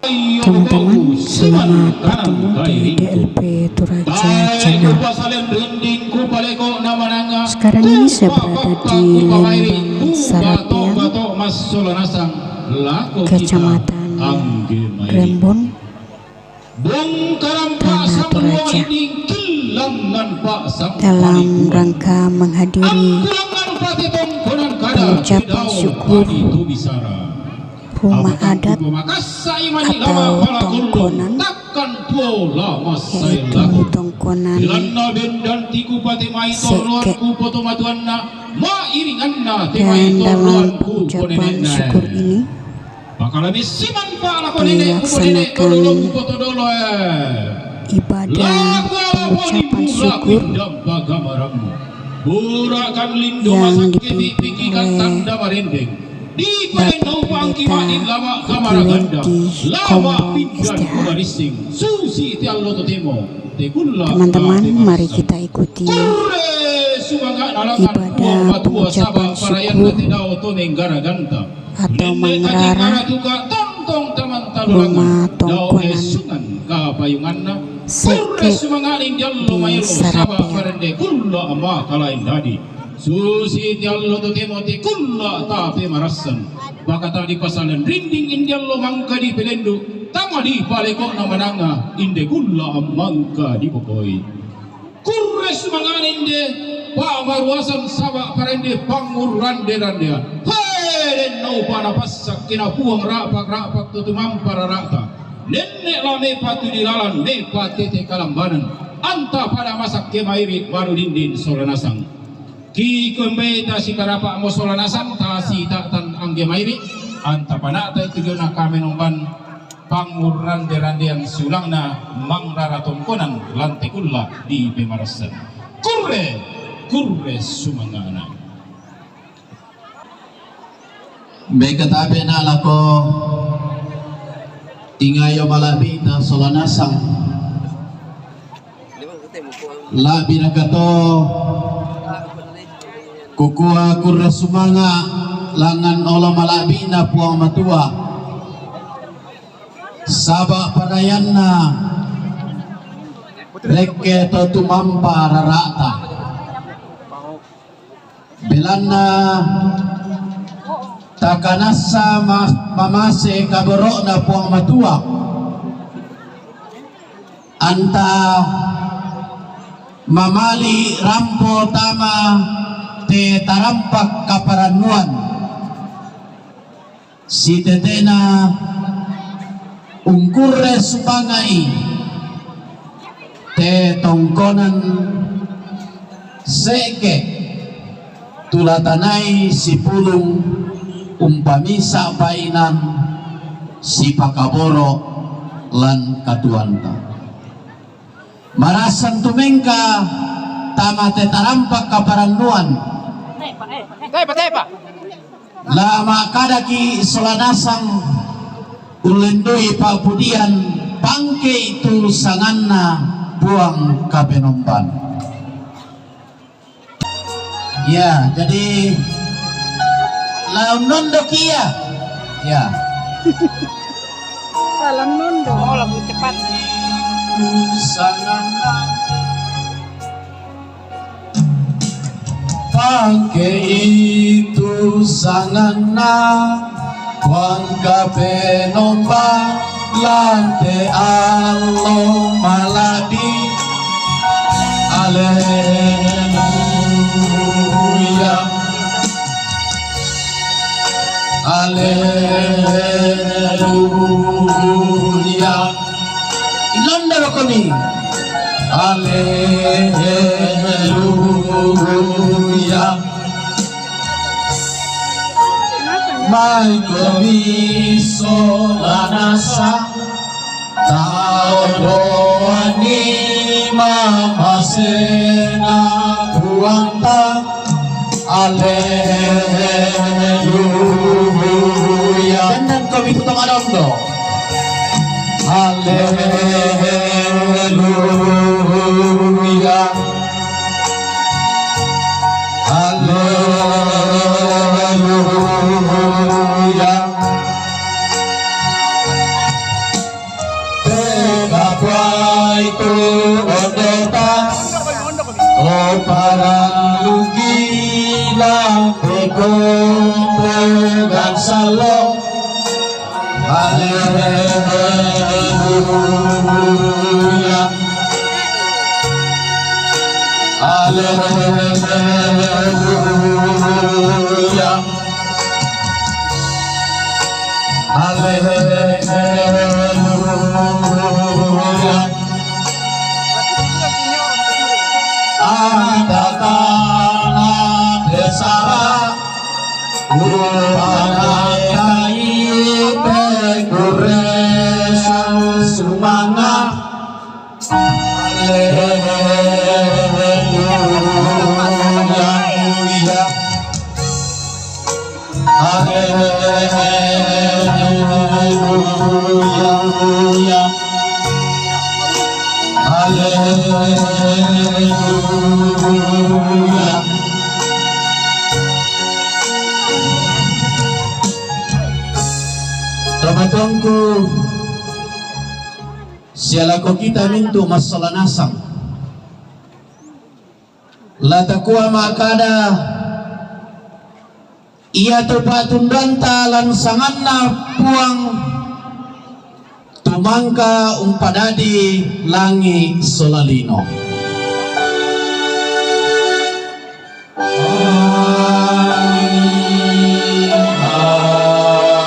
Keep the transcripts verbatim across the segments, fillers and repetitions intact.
Teman-teman, selamat bertemu di D L P Toraja Channel. Sekarang ini saya berada di Lembang Sarapian, Kecamatan Rembon, Tanah Toraja, dalam rangka menghadiri pengucapan syukur rumah adat atau tongkonan, yaitu tongkonan Se'ke. Dan dalam pengucapan syukur ini dilaksanakan ibadah pengucapan syukur yang dipimpin oleh Bapak Pendeta Kukiwenti Kombong, S T H. Teman-teman, mari kita ikuti ibadah pengucapan syukur atau mangrara rumah tongkonan Se'ke di Sarapian. Susi ti allo totemo ti kulla' ta pemarassan. Pakata'di pasalen rinding indi allo mangka dipelendu', tama di paleko'na mananga inde kulla' mangka dipokoi. Kurre sumanga'na inde pa'maruasan saba' parende pangurrande-randean. He, denno upa napassakkena Puang ra'pak-ra'pak to tumampa rara'ta. Nenne' la mepa tu dilalan mepa tete kalambanan. Anta pada masakke mairi' baru dindin sola nasang. Ki kombeta sikarapa'mo sola nasang tasi ta'tan angge mairi', anta pana'ta itu diona kamenomban pangurrande-randean siulangna mangrara tongkonan lante kulla' di pemarassan. Kurre, kurre sumanga'na. Mekatabe'na lako ingayo mala'bi'na sola nasang. La'bi nakato kukua kurre sumanga' langngan olo mala'bi'na Puang Matua. Saba' padayanna rekke to tumampa rara'ta. Belanna takanassa ma-, mamase kaboro'na Puang Matua. Anta mamali' rampo tama te tarampak kaparannuan. Sitetena ungkurre supanga'i te tongkonan Se'ke, tulatanai sipulung umpamisa' painan sipakaboro' lan katuoanta. Marassan tu mengka tama te tarampak kaparannuan. Tepa, tepa. La ma'kadaki' sola nasang ullendui pa'pudian, pangke'i tu sanganna Puang Kapenomban. Ya, jadi la unnondoki' ia. Ya. Salah nondo. Oh, lagu cepat. Sanganna. Pangke'i tu sanganna Puang Kapenomban lante allo mala'bi. Aleluya. Aleluya. Inondorokomi. Aleluya. Maikomi sola nasang, taodoanni mamasena Puangta. Aleluya. Dendengkomi tu to malondo. Aleluya. Aleluya. Itu ondeta, o paran lugila, peko pogan salo. Haleluya. Haleluya. Haleluya. Anak tatana besara, rupana kai te kuresa sumanga. Haleluya. Haleluya. Haleluya. Tomatuangku, sia lako kita mintu' massalanasang. La takua ma'kada, iatu pa'tunduanta lan sanganNa Puang, tu mangka umpadadi langi' sola lino. Amin.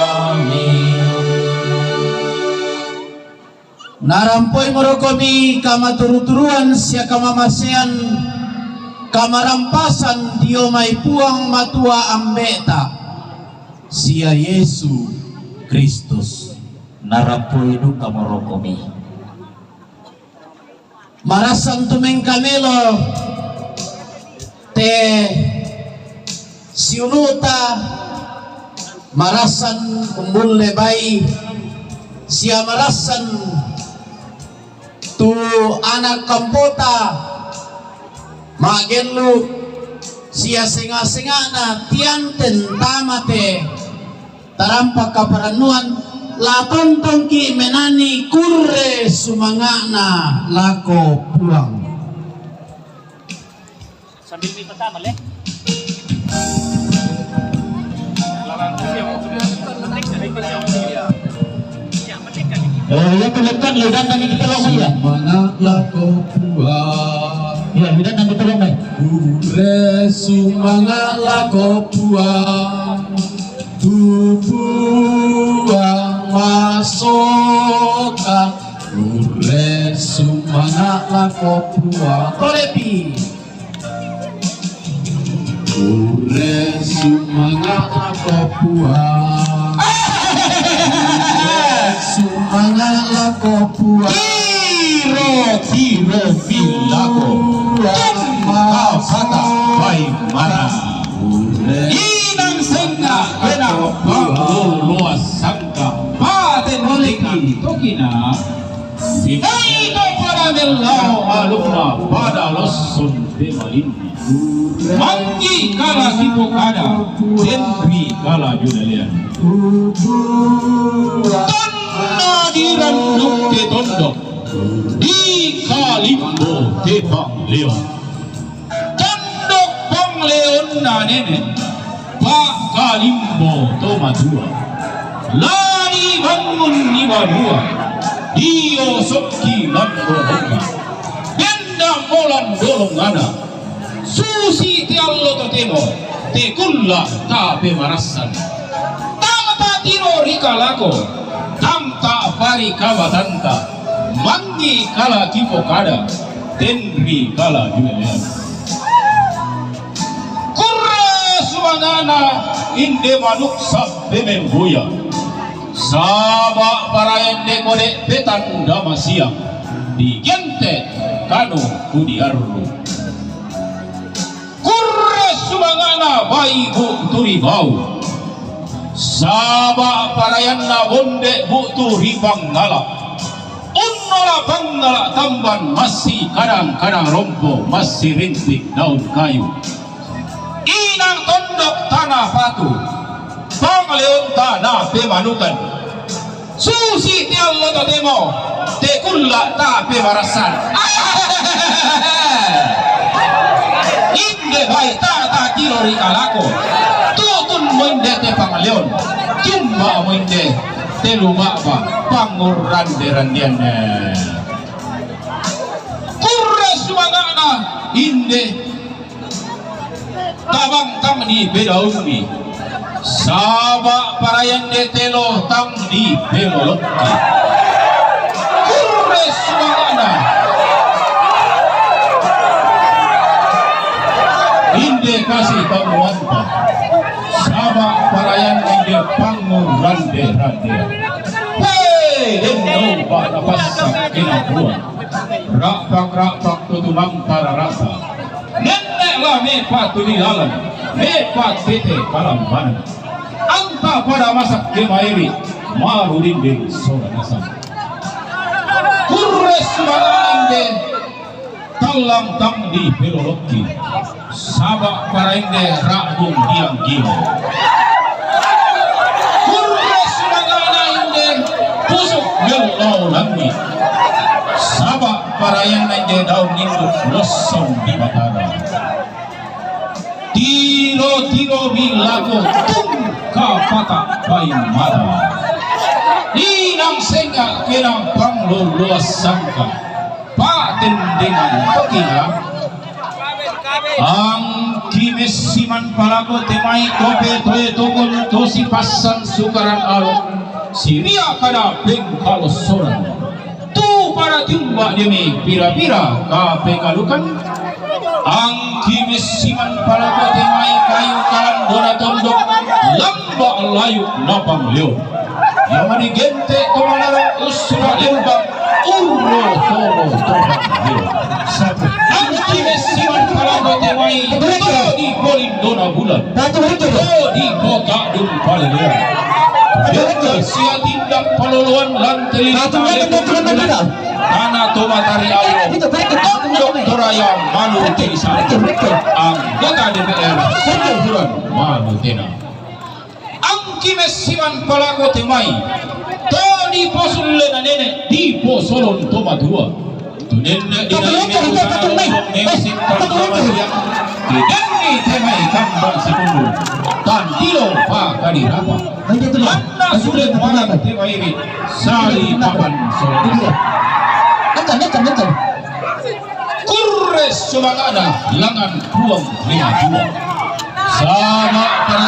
Amin. Narampoimorokomi kamaturu-turuan sia kamamasean, kamarampasan dio mai Puang Matua Ambe'ta sia Yesu Kristus. Narampoi dukamorokomi. Marassan tu mengkamelo te siulu'ta, marassan umbulle bai, sia marassan tu ana' kampota ma'gellu', sia senga'-senga'na tianten tama te tarampa kaparannuan, la tontongki' menani kurre sumanga'na lako Puang. Sambil mi pertama, Le. Eh, iya, tu lekat, lu dan tadi kita lama, iya. Sumanga' lako Puang. Iya, lu dan tadi kita lama. Kurre sumanga' lako Puang. Tu Puang masoka, kurre sumanga' lako Puang. Tolepi. Kurre sumanga' lako Puang. Kurre sumanga' lako Puang. Tiro, tiro, bilako. Puang masoka. Kata, baik, mana. Inang senna' kena pangoloa sangka. Pate noleki tokina. Sibaito pada mellao alunna pada losson te malinni. Manggi kala kipokada, tenri kala junalean. Tonna dirannuk te tondok, di kalimbo te pangleon. Tondok pangleonna nene', pa'kalimbo to matua. La dibangunni banua, diosokki mangkoloki. Denda'mo lan dolongngana. Susi te allo totemo, te kulla' tape marassan. Tangta tiro ri kalako, tangta pari kabatanta, manggi kala kipokada, tenri kala junalean. Kurre sumanga'na inde manuk sabbe memboya. Saba' paraende kode petang damasiang, digente' kanu kudiarru. Kurre sumanga'na bai bu'tu ri bau. Saba' parayanna bonde bu'tu ri pangngala'. Unnola pangngala' tamban massi kadang-kadang rompo, massi rintik daun kayu. Inang tondok tana patu, pangleonta napemanukan. Susi te allo totemo. Te kulla' ta pemarasan. Inde bae ta takilo ri kalako. Tutun mo inde te pangaleon. Tumba mo inde te luma'ba pangurrande-randean. Kurre sumanga'na inde tabang tang dipedaunni, saba' parayan de telo tang dipelolokki. Kurre sumanga'na inde kasi tamuanta, saba' parayan inde pangurrande-randean. Hei, denno ba'na passa' kena Puang. Ra'pak-ra'pak to tumantara rasa. Nenne' la mepa' tu dilalang, mepa' tete kalambanan. Anta pada masa' kemairi, maru dinding sola nasang. Kurre sumanga'na inde tallang tang dipelolokki, saba' paraende ra'bung diang gilo. Kurre sumanga'na inde pusu' gello langi', saba' parayanna inde daun induk lossong di Batara. Tiro-tiro ri lako tungka pata' paimata. Inang senga' kenang pangloloas sangka. Pa'tendengan tokina. Angki messiman palako te mai tope toe tokon tosi passan sukaran alo. Siria kada pengkalossoran. Tu pada tiumba demi pira-pira kapekalukan. Angki messiman palako te mai kayu kalandona tondok lamba layu napangleo. Yang mani gente to manara ussura lembang urro toro toro leo. Angki messiman palako te mai to di polindona bulan. To di kota dum paleleo. Yang sia tindak paloloan lante lintale. Tana to matari ayo. Doktoraya manu tenisa. Anggota D P R Sumburan manu tena. Angki messiman palako te mai. To diposulle na nene diposolon to matua. Tu nenne dinaimi meusi tangkamasiang. Didenni te mai kambang sikundu. Tandilo pakadirapa. Anna sude mualan te mairi. Sali papan sola. Akan, akan, akan. Kurre sumanga'na langan Puang ri Matua. Sama para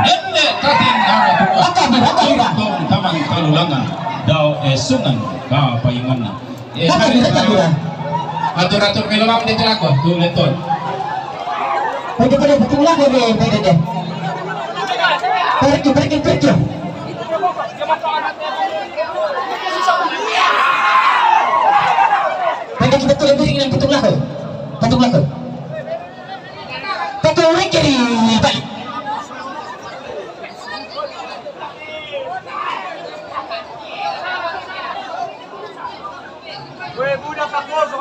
nenne tating naratua. Tong taman talulangan dao esungan kapayanganna. Eh, atur-atur melomang di telaku tu leton. Pede pede betul lah pede pede deh. Pergi pergi pergi. Pwede kita tuloy din ng pitong lako. Pitong lako. Patuloy kiri balik.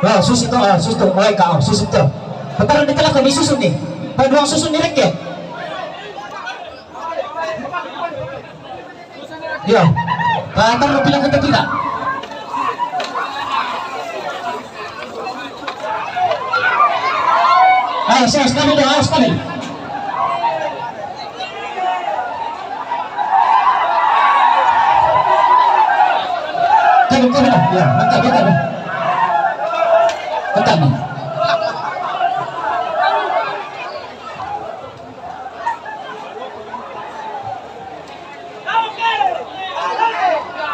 Ah, susi to, ah, susi to, ay ka, ah, susi to. Pataran di talako, may susun eh. Paduang susun ni Rick eh. Iya. Tatar pila kita pila. Ayo, saya sekali deh, ayo sekali. Kami, kami dah. Ya, angkat, angkat dah. Angkat nih.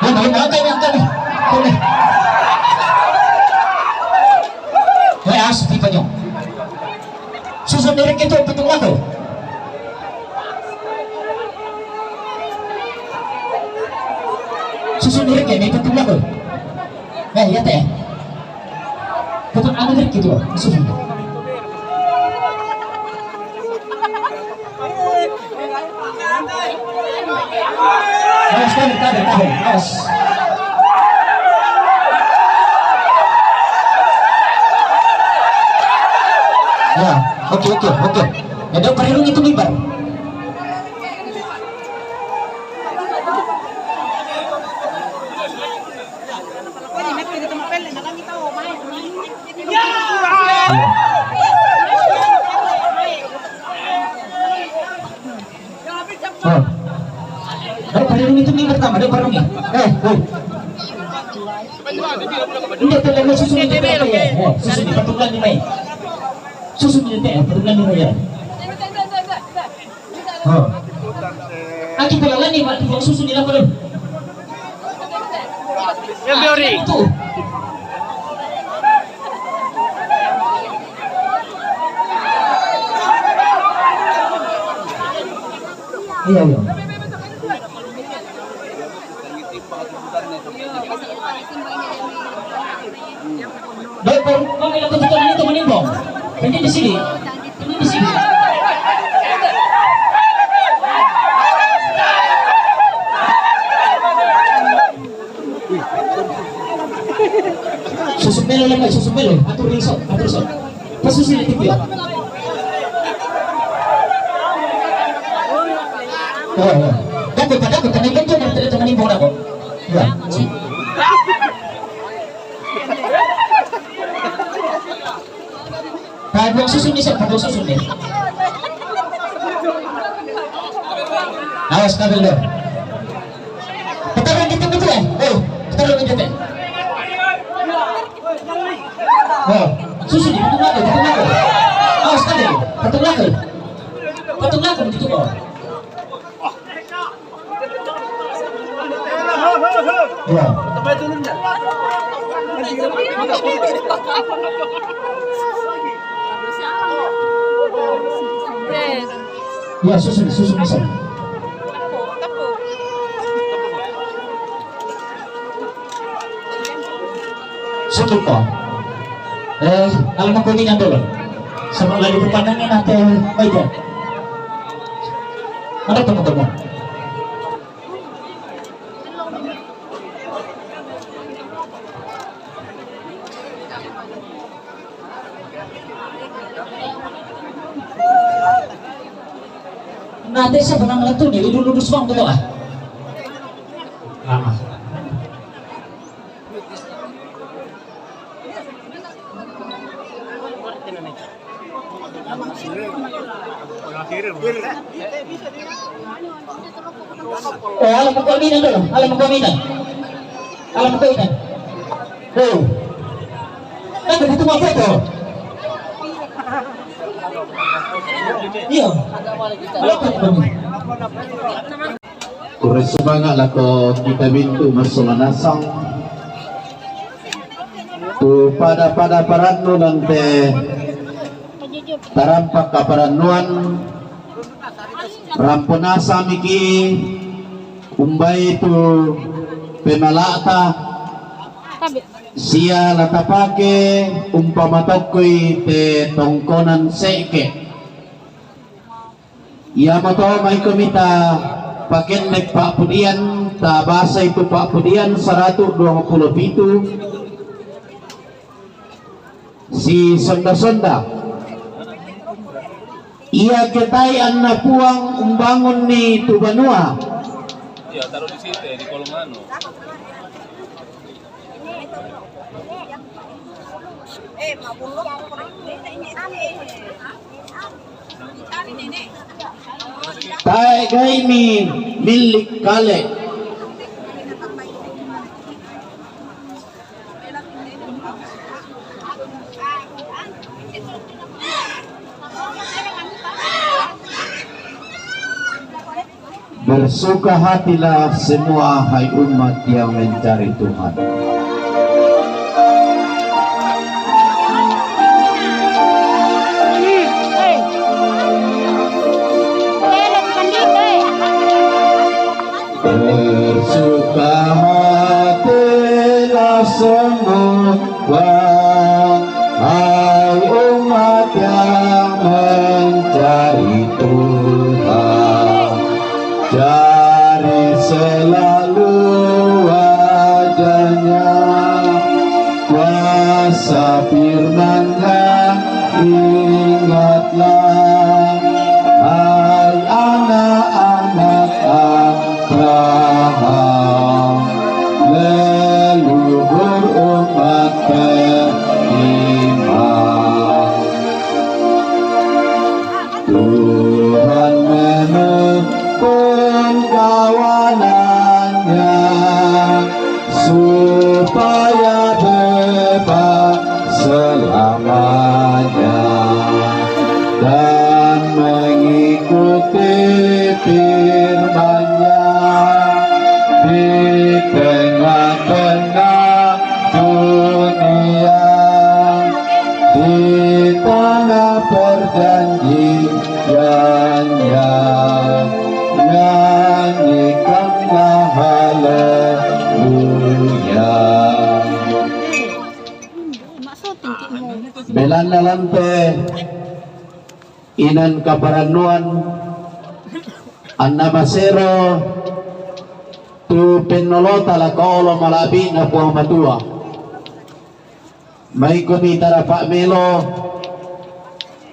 Wala, wala, angkat ni, angkat ni. Angkat ni. Wala, asa, di pa nyo. Susun ni Ricky to, pitong lako. Susun ni Ricky, may pitong lako. Eh, yate. Dapat ano din kito, susunod. Awas, tahan, tahan, tahan. Awas. Ya, oke, oke, oke. Ada parirung itu libar. Ada parungi itu ni pertama, ada parungi. Eh, oh. Ini tu lagi susun ni, eh, oh, susun ni, patungan ni mai. Susun ni, eh, patungan ni mai ya. Oh. Aki pelalani, Pak, tukang susun ni apa tu? Yang biori. Itu. Iya, iya. Dok, kami lakukan itu menimbang. Ini di sini. Ini di sini. Susun melo lang, susun melo. Atur iso, atur iso. Pasusun itu dia. Oh, oh. Dapat, dapat, teman itu nanti teman impor aku. Ya. Padua susun ni, Sir. Padua susun ni. Awas kabel dia. Petaran kita betul eh. Oh, petaran kita. Oh, susun ni, betul apa? Betul apa? Awas kabel. Betul apa? Betul apa begitu kau? Ya. Ya, susun, susun, susun. Susun kok. Eh, kalau mau kuningan dulu. Sebelum lagi berpandangan nanti, oh iya. Ada teman-teman. Nanti saya pernah meletup nih, dulu dulu suang betul lah. Lama. Oh, alam ko mina do, alam ko mina. Alam ko mina. Oh. Ano dito mga foto? Iya. Alam ko mina. Kure sumanga' lako kita bintu masolanasang tu pada-pada parannu nante tarampak kaparannuan rampunasa miki umbai tu pemala'ta sia latapake umpamatokkoi te tongkonan se'ke. Iamoto maikomi ta pakenne' pa'pudian, ta basai tu pa'pudian saratu' duangpulo pitu, sisonda-sonda. Iake tae' anna Puang umbangunni tu banua. Iya, taruh di situ ya, di kolong anu. Tae' gaimi millik kale. Bersuka hatilah semua, hai umat yang mencari Tuhan. Bersuka hatilah semua, hai umat yang mencari Tuhan. Cari selalu wajahnya, kuasa firman-Nya ingatlah, hai anak-anak Abraham. Nalante inan kaparannuan, anna masero tu pennolota lako olo mala'bi'na Puang Matua. Maikomi tarapa melo,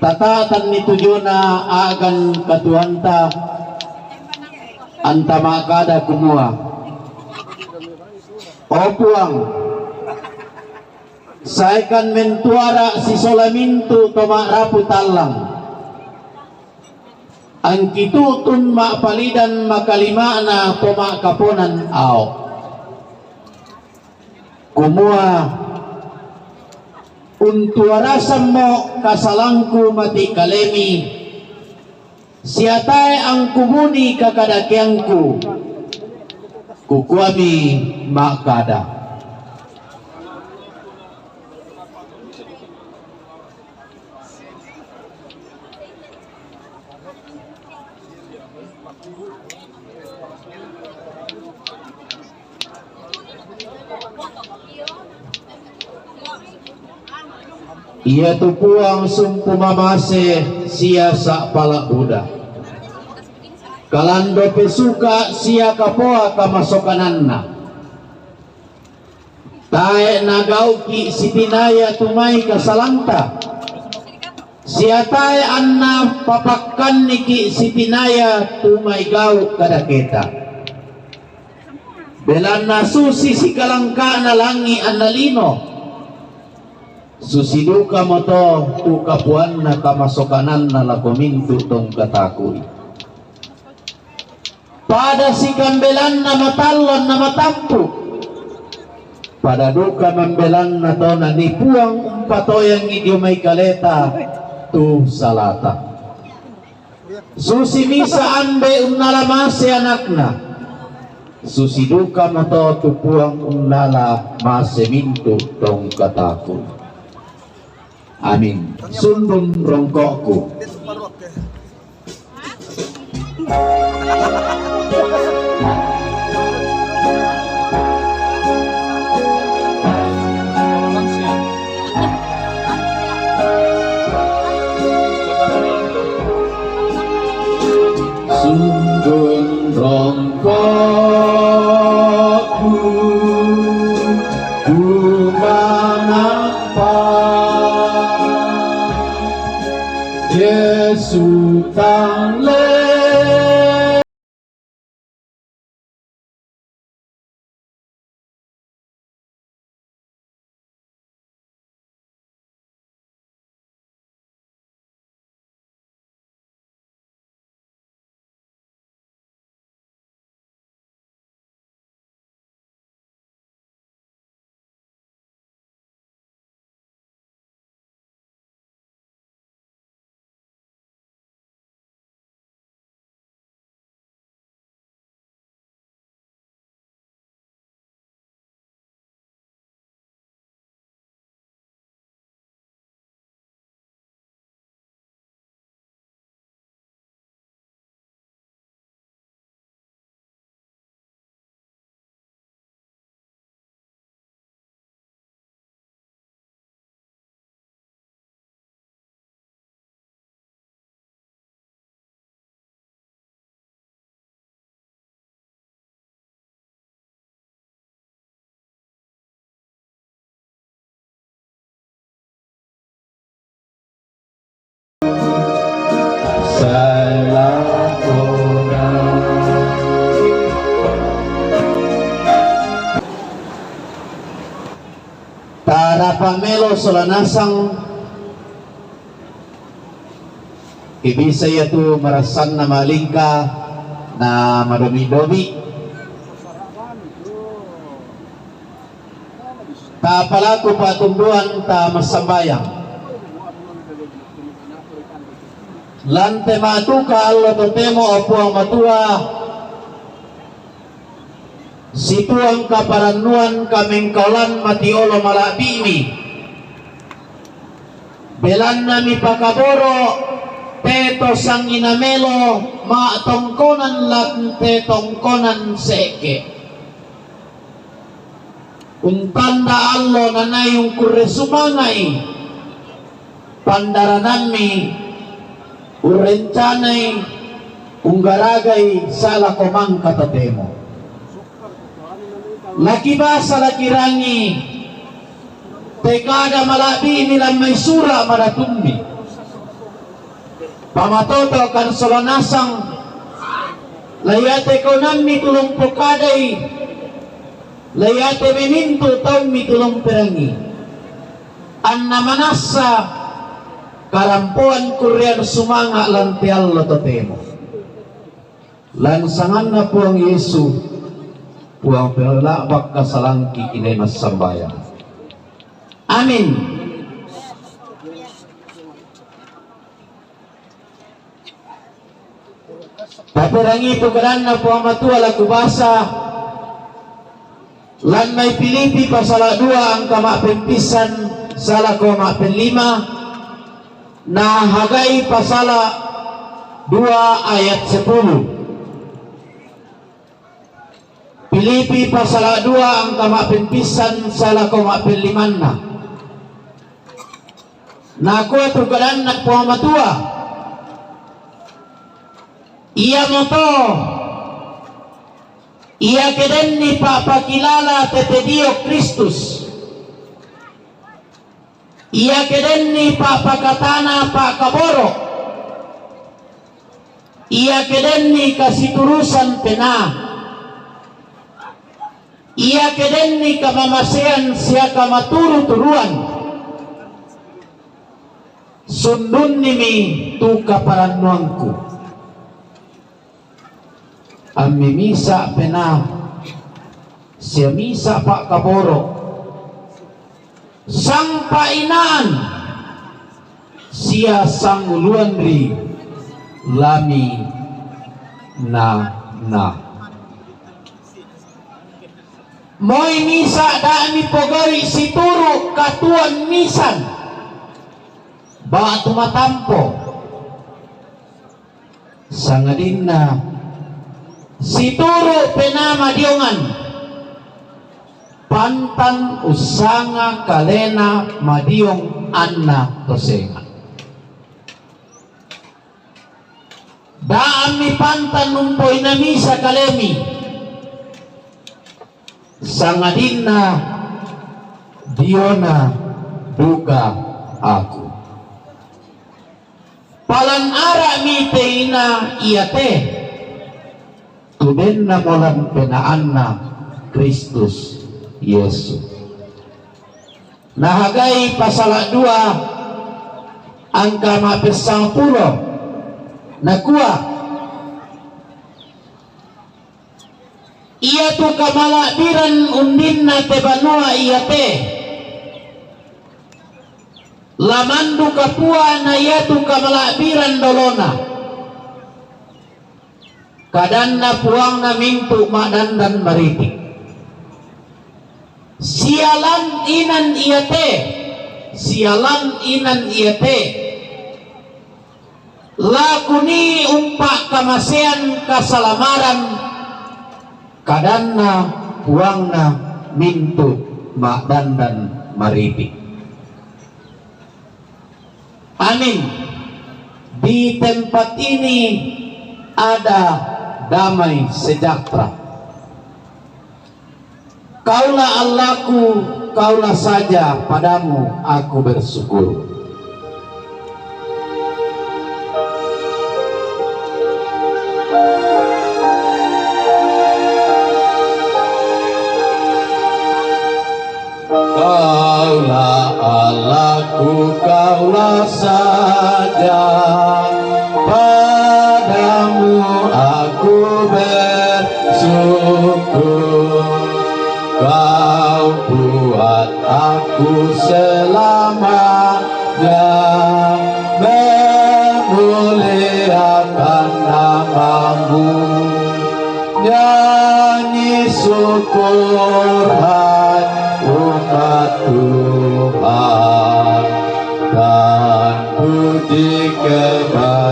tata'tanni tujuna a'gan katuoanta, anta ma'kada kumua, O Puang, saekan mentuara sisola mintu' to ma'rapu tallang, angkitu'tun ma'palidan makalima'na to ma'kaponan ao'. Kumua, untuarasammo kasalangku mati' kalemi, sia tae' angkubuni kakadakeangku, kukuami ma'kada. Iatu Puang sumpu mamase sia sa'pala' buda, kalando pesuka' sia kapoa kamasokananna. Tae' nagau'ki' sitinaya tu mai kasalangta, sia tae' anna papakkanniki' sitinaya tu mai gau' kadaketa. Belanna susi sikalangka'na langi' anna lino, susi dukamoto tu kapoanna kamasokananna lako mintu' tongkataku'i. Pada sikambelanna matallon na matampu', pada duka mambelanna to nanii Puang umpatoyangi dio mai kaleta tu salata. Susi misa' ambe' unnala mase anakna, susi dukamoto tu Puang unnala mase mintu' tongkataku'i. Amin. Sundun rongko'ku. Sundun rongko'ku kumanapa Yesu tang le. Sae lakona. Tarapa melo sola nasang, ke bisa iatu marassanna malingka na madomi-domi. Tapalaku pa'tunduan, tamassambayang. Lan te ma'duka allo totemo, o Puang Matua, situang kaparannuan kamengkaolan matiolo mala'bi'mi. Belanna mipakaboro' te to sangngina melo ma'tongkonan lan te tongkonan se'ke'. Untanda allo nanai ungkurre sumanga'i. Pandaranammi urrencanai unggaragai sala ko mangka totemo. Lakibasa lakirangi, te kada mala'bi'mi lan mai sura' madatummi. Pamatotokan sola nasang, la iate kaunammi tulung pokadai, la iate memintu taummi tulung perangi. Anna manassa karampoan kurrean sumanga' lan te allo totemo. Lan sanganna Puang Yesu, Puang pela'bak kasalangki inai massambayang. Amin. Taperangi tu kadanna Puang Matua laku basa, lan mai Filipi pasala dua angka ma'pempissan sala ko ma'pellima, na Hagai pasala dua ayat sepuluh. Filipi pasala dua angka ma'pempissan sala ko ma'pellimanna. Nakua tu kadanna Puang Matua, iamoto, iake denni pa'pakilala tete dio Kristus, iake denni pa'pakatana pa'kaboro', iake denni kasiturusan penaa, iake denni kamamasean sia kamaturu-turuan, sundunnimi tu kaparannuangku. Ammi misa' penaa, sia misa' pa'kaboro', sangpa'inaan, sia sanguluan ri lami na, na. Moi misa' da'mi pogau'i situru' katuoan misan ba'tu matampo, sangadinna situru' penaa madiongan, pantan ussanga kalena madiong anna to senga'. Da'ammi pantan umpoina misa' kalemi, sangadinna diona duka aku. Palan ara'mi te ina iate, tu dennamo lan penaanna Kristus Yesu. Na Hagai pasala dua angka ma'pessangpulo, nakua, iatu kamala'biran undinna te banua iate, la mandu kapua na iatu kamala'biran dolona. Kadanna Puangna mintu' ma'dandan maritik. Sialan inan iate, sialan inan iate, lakuni umpa'kamasean kasalamaran, kadanna Puangna mintu' ma'dandan maritik. Amin. Di tempat ini ada damai sejahtera. Kaulah Allahku, kaulah saja padamu aku bersyukur. Kaulah Allahku, kaulah saja, padamu aku bersyukur. Kau buat aku selamanya memuliakan namamu. Nyanyi syukur, hai umat Tuhan, dan puji kebajikannya.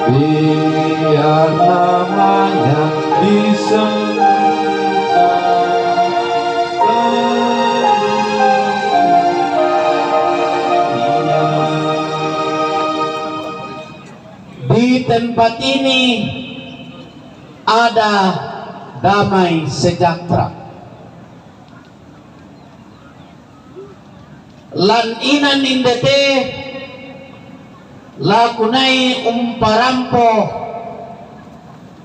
Biar namanya disembah. Tempat ini ada damai sejahtera. Lan inan inde te la kunai umparampo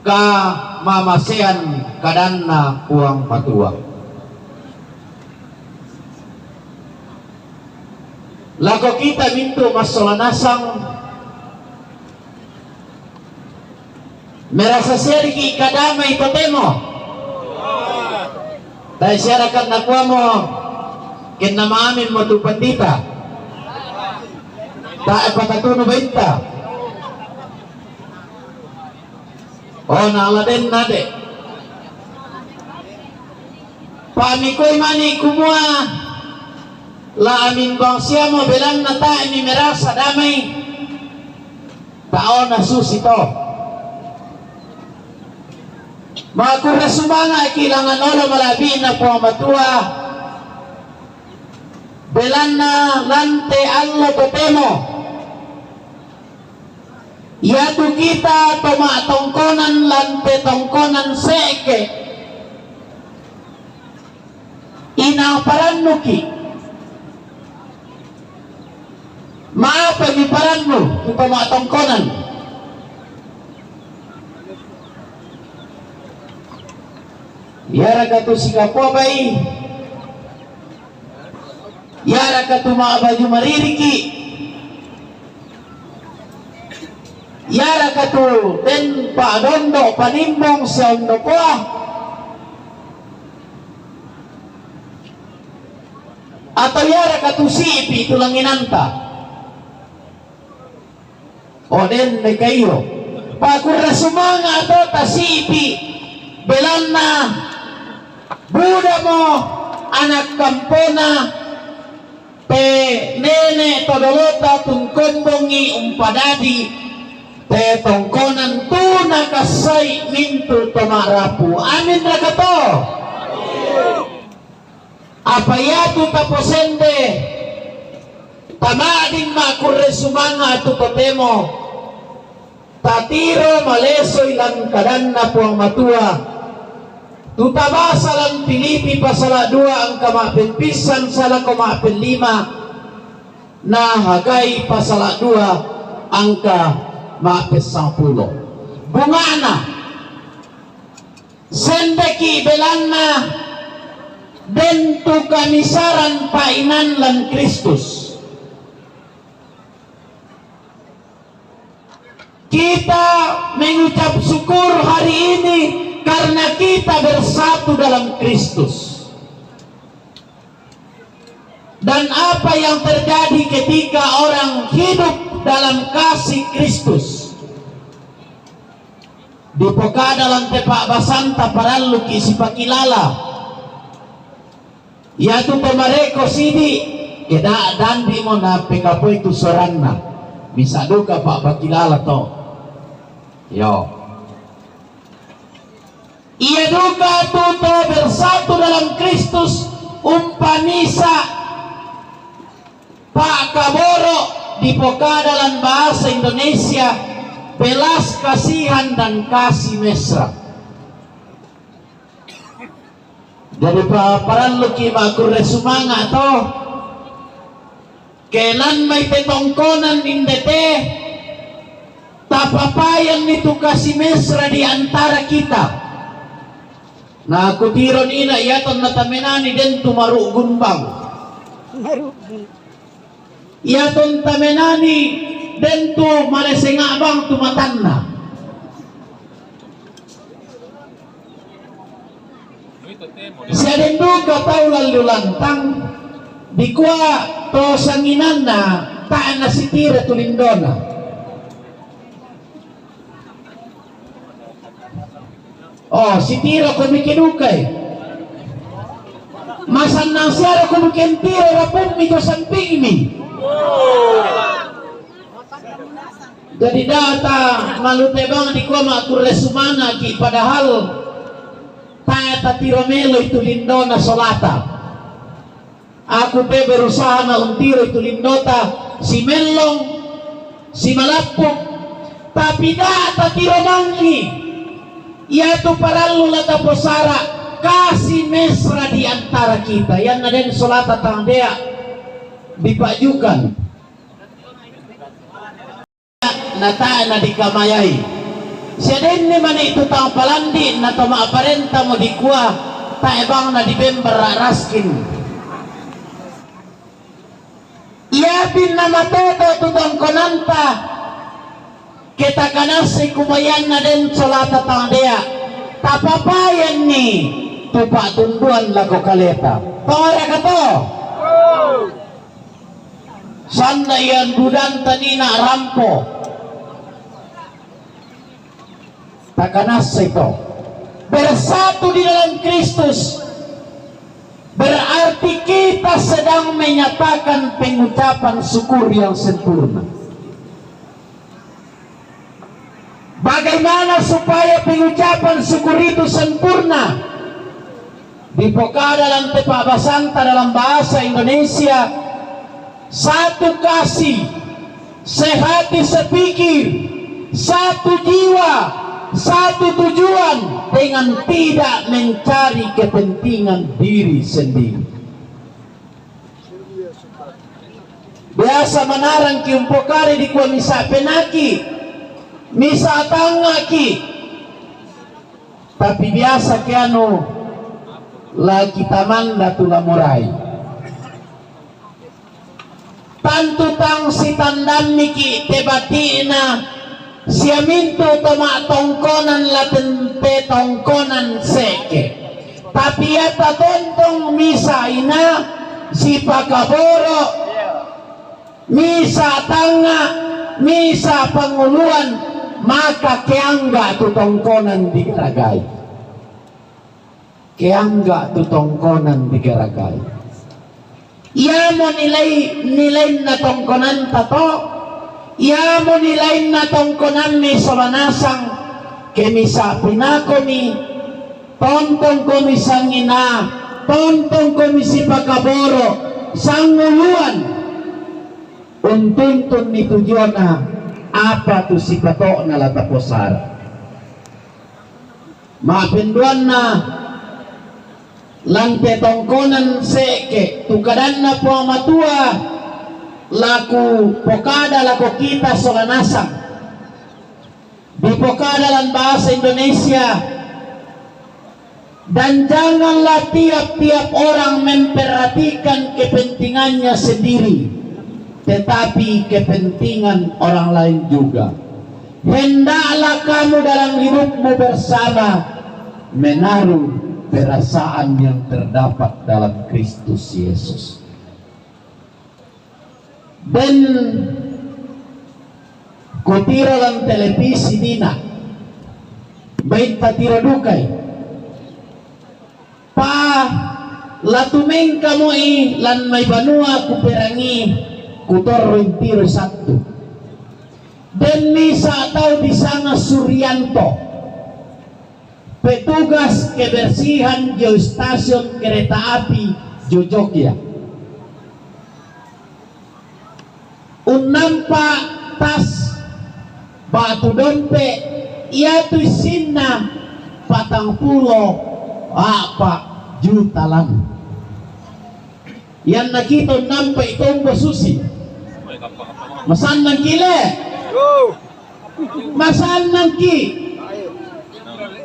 kamamasean kadanNa Puang Matua. Lako kita mintu massola nasang, merasa siariki kadamai totemo. Tae siarakan nakuamo, kenna maamin mo tu pandita. Tae patatunu bainta. Oh, na ala den nade. Pamikoi mani kumua, la amin bangsiamo belanna tae mi merasa damai. Taona susi to. Makurre sumanga'ki langngan olo mala'bi'Na Puang Matua, belanna lan te allo totemo iatu kita to ma'tongkonan lan te tongkonan se'ke, inang parannuki. Ma'apa mi parannu tu to ma'tongkonan? Iaraka tu sikapobai? Iaraka tu ma'baju maririki? Iaraka tu den pa'dondo panimbong sia ondokoa? Atau iaraka tu si'pi tu langnginanta? O den de kaio. Pakurre sumanga' to tasi'pi, belanna budamo ana' kampona te nene' to dolota tungkombongi umpadadi te tongkonan tu nakassai mintu' to ma'rapu. Amin raka to? Apa iatu taposende, tama'din ma'kurre sumanga' tu totemo, tatiro malesoi lan kadanNa Puang Matua, tu tabasa lan Filipi pasala' dua angka ma'pempissan salako ma'pellima, na Hagai pasala' dua angka ma'pessangpulo. Bunga'na, sendeki belanna den tu kamisaran pa'inan lan Kristus. Kita mengucap syukur hari ini karena kita bersatu dalam Kristus. Dan apa yang terjadi ketika orang hidup dalam kasih Kristus? Dipokada lan te pa'basanta paralluki' sipakilala. Iatu to mareko sidi', ke da' dandi'mo napekapoi tu soranna. Misa' duka pa'pakilala to. Iyo. Ia duka tu to bersatu dalam Kristus umpamisa' pa'kaboro' dipokada lan bahasa Indonesia, belas kasihan dan kasih mesra. Jadi pa-, paralluki' ma'kurre sumanga' to. Ke lan mai te tongkonan inde te, tapapayanni tu kasih mesra di antara kita. Na kutiro ni ina' iatonna tamenani den tu maru'gun bang. Maru'gun. Iaton tamenani den tu maleseng a'bang tu matanna. Sia den duka tau lallu lantang, dikua to sanginanna tae' nasitiro tu lindona. Oh, sitiro komi ke dukai. Masannang siaro komi ke ntiro rapummi to sampingmi. Jadi data malute bang dikua ma'kurre sumanga'ki', padahal tae' tatiro meloi tu lindona solata. Aku pe berusaha na untiroi tu lindota, simellong, simalappuk, Tapi da'a tatiro mangi, iatu parallu la taposara, kasih mesra di antara kita. Iyanna den solata tang dea dipa'jukan. Natae na dikamayai. Sia denni mani tu tang palandi na to ma'parenta mo dikua, tae bang na dibembar raskin. Iapinna matoto tu tongkonanta, ke takanassai kumayanna den solata tang dea, tapapayanni tu pa'tunduan lako kaleta. Tongara kato? Sanda ian budanta nina rampo. Takanassai to. Bersatu di dalam Kristus berarti kita sedang menyatakan pengucapan syukur yang sempurna. Bagaimana supaya pengucapan syukur itu sempurna? Dipokada lan te pa'basanta dalam bahasa Indonesia, satu kasih, sehati sepikir, satu jiwa, satu tujuan, dengan tidak mencari kepentingan diri sendiri. Biasa manarangki umpokari dikua misa penaki, misa tangngaki. Tapi biasa ke anu, la kita manda tu la morai. Tantu tang sitandammiki te bati'na sia mintu to ma'tongkonan la ten-, te tongkonan se'ke. Tapi iya tatontong misa ina sipakaboro, misa tangnga, misa panguluan, maka keangga tu tongkonan digaragai. Keangga tu tongkonan digaragai. Iamo nilai, nilainna tongkonanta to, iamo nilainna tongkonammi sola nasang, ke misa pinakomi, tontongkomi sangina, tontongkomi sipakaboro, sanguluan, untuntunni tujuanna, apa tu sipato'na la taposara. Ma'penduanna, lan te tongkonan se'ke, tu kadanna Puang Matua, laku pokada lako kita sola nasang. Dipokada lan bahasa Indonesia, dan janganlah tiap-tiap orang memperhatikan kepentingannya sendiri, tetapi kepentingan orang lain juga. Hendaklah kamu dalam hidupmu bersama menaruh perasaan yang terdapat dalam Kristus Yesus. Den kutiro lan televisi nina, baik tatiro dukai. Pa, la tumengka moi lan mai banua kuperangi, kutorro intiro sattu. Den misa tau disanga Suryanto, petugas kebersihan jo stasiun kereta api jo Jogja. Unnampa tas batu dompe, iatu issinna patang pulo a'pa juta lan. Ianna kita unnampai tombo susi. Masannangki le? Masannangki.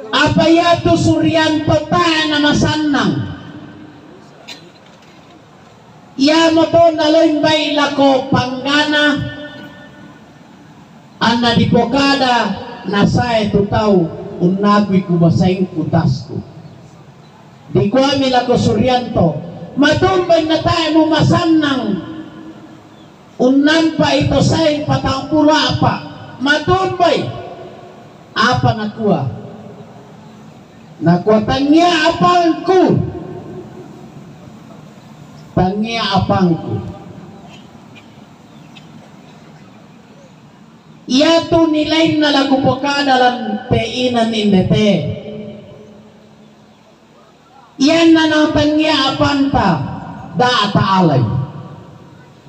Apa iatu Suryanto tae na masannang? Iamoto naloi mbai lako panggana, anna dipokada nasae tu tau unnakui kumasaingku tasku. Dikuami lako Suryanto, matumbai natae mumasannang unnampai to saing patang pulo a'pa? Matumbai. Apa nakua? Nakua, tangia apangku. Tangia apangku. Iatu nilainna laku pokada lan te inan indete. Ianna natangia apanta, da'a ta'alai.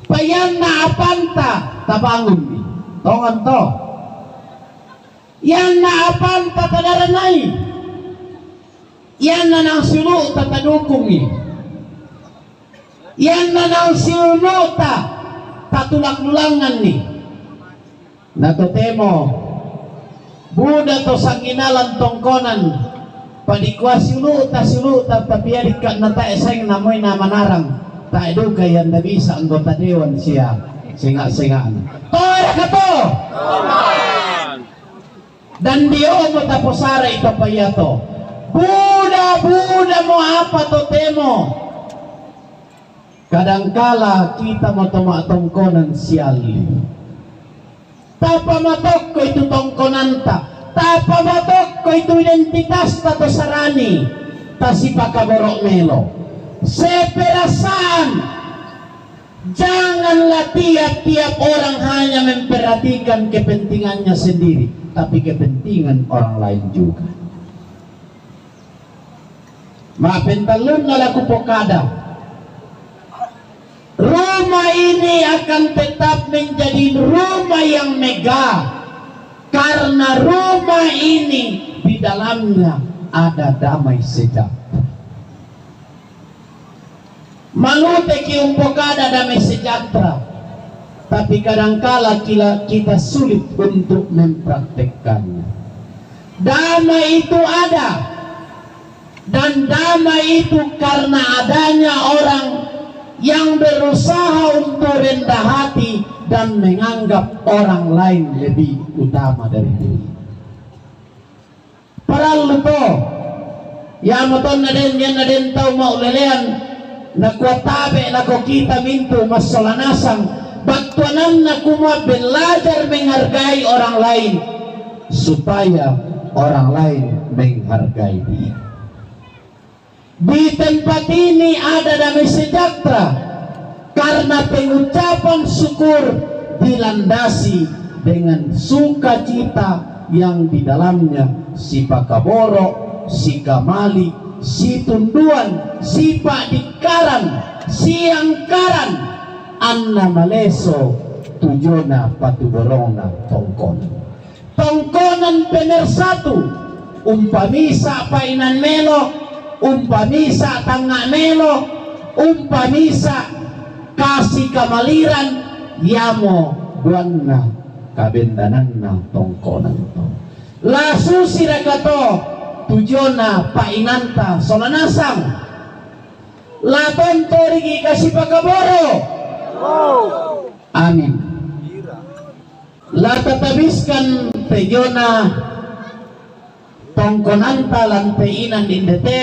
Paianna apanta, tabangunni. Tongan to. Iyanna apanta tadaranai. Iyanna nang siulu'ta tadukungi. Iyanna nang siulu'ta tatulak lulanganni. Na totemo, buda to sanginalan tongkonan, padikua siulu'ta, siulu'ta, tapi adikka na tae saing namoi na manarang, tae duka iyanna bisa anggota dewan sia senga-sengana. Toeraka to? Dan diomo taposarai to paiato. Buda, buda mo apa totemo. Kadangkala kita mo to ma'tongkonan sialli. Tapamatokko itu tongkonanta, tapamatokko itu identitasta to sarani, tasipakaboro' melo. Seperasaan, janganlah tiap-tiap orang hanya memperhatikan kepentingannya sendiri, tapi kepentingan orang lain juga. Ma'pentallunna la kupokada, rumah ini akan tetap menjadi rumah yang megah karena rumah ini di dalamnya ada damai sejahtera. Maluteki umpokada damai sejahtera, tapi kadangkala kila-, kita sulit untuk mempraktekkannya. Damai itu ada, dan damai itu karena adanya orang yang berusaha untuk rendah hati dan menganggap orang lain lebih utama dari diri. Parallu to. Iamo tonna den, ianna den tau ma'ulelean, nakua tabe' lako kita mintu' massola nasang, battuananna kumua belajar menghargai orang lain, supaya orang lain menghargai dia. Di tempat ini ada damai sejahtera karena pengucapan syukur dilandasi dengan sukacita yang di dalamnya sipakaboro', sikamali, situnduan, sipa'dikkaran, siangkaran, anna maleso tujuanna patuborongna tongkonan. Tongkonan pemersatu, umpamisa pa'inan melo, umpamisa tangnga' melo, umpamisa kasi kamaliran, iamo duanna kabendananna tongkonan to. La susiraka to tujuanna pa'inanta sola nasang? La tontoriki kasipakaboro'? Amin. La tatabiskan tejona tongkonanta lan te inan inde te,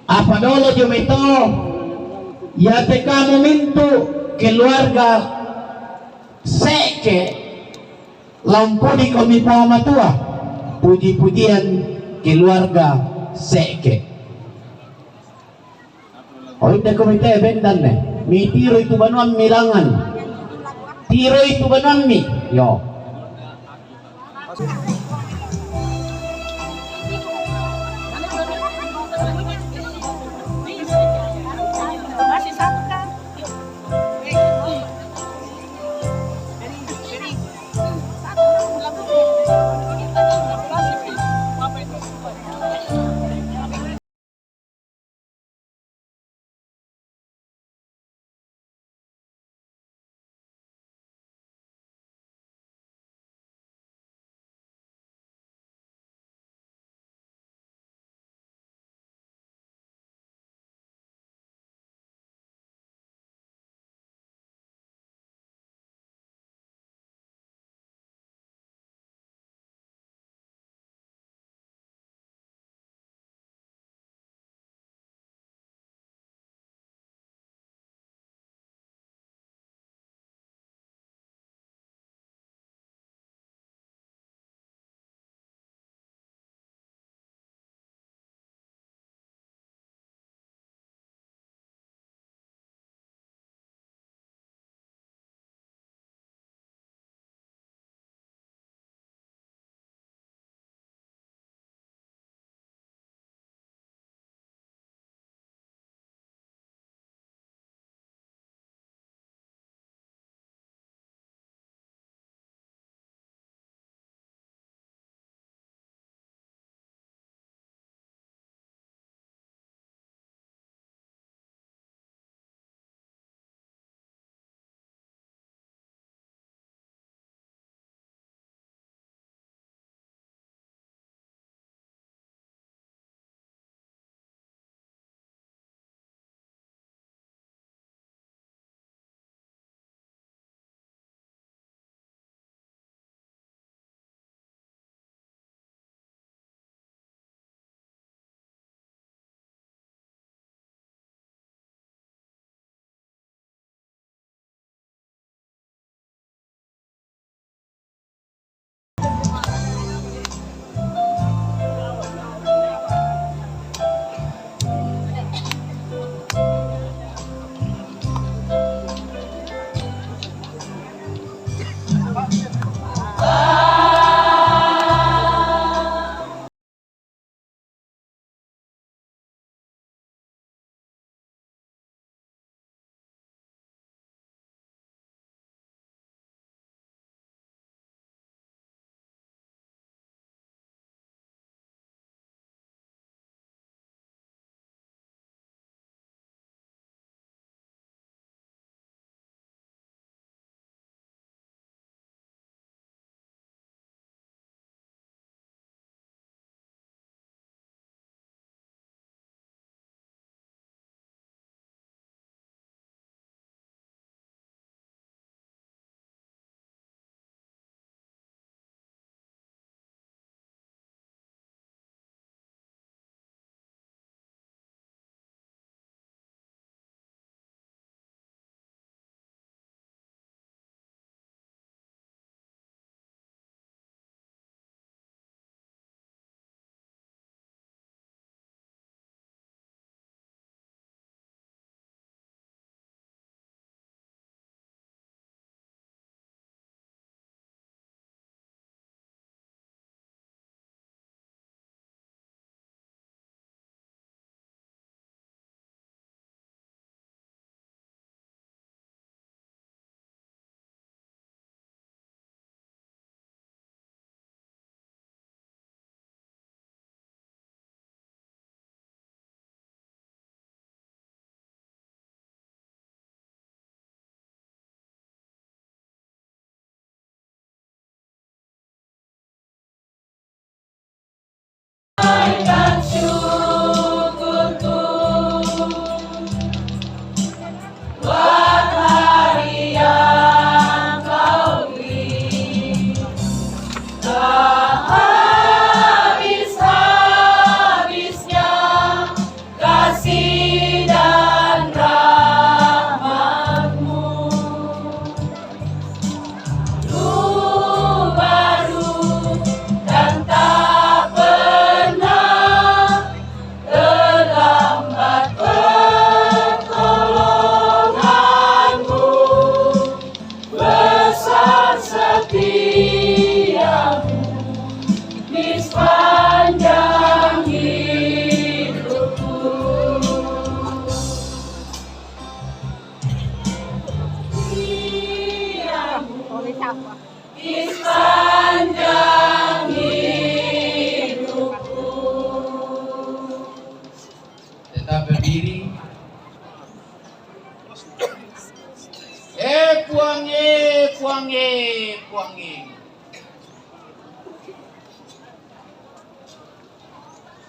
apa dolo jomai to, iate kamu mintu' keluarga se'ke, la umpudikomi Puang Matua, puji-pujian keluarga se'ke. O, inde komite bendanne, mitiroi tu banuammi langngan. Tiroi tu banuammi. Yo.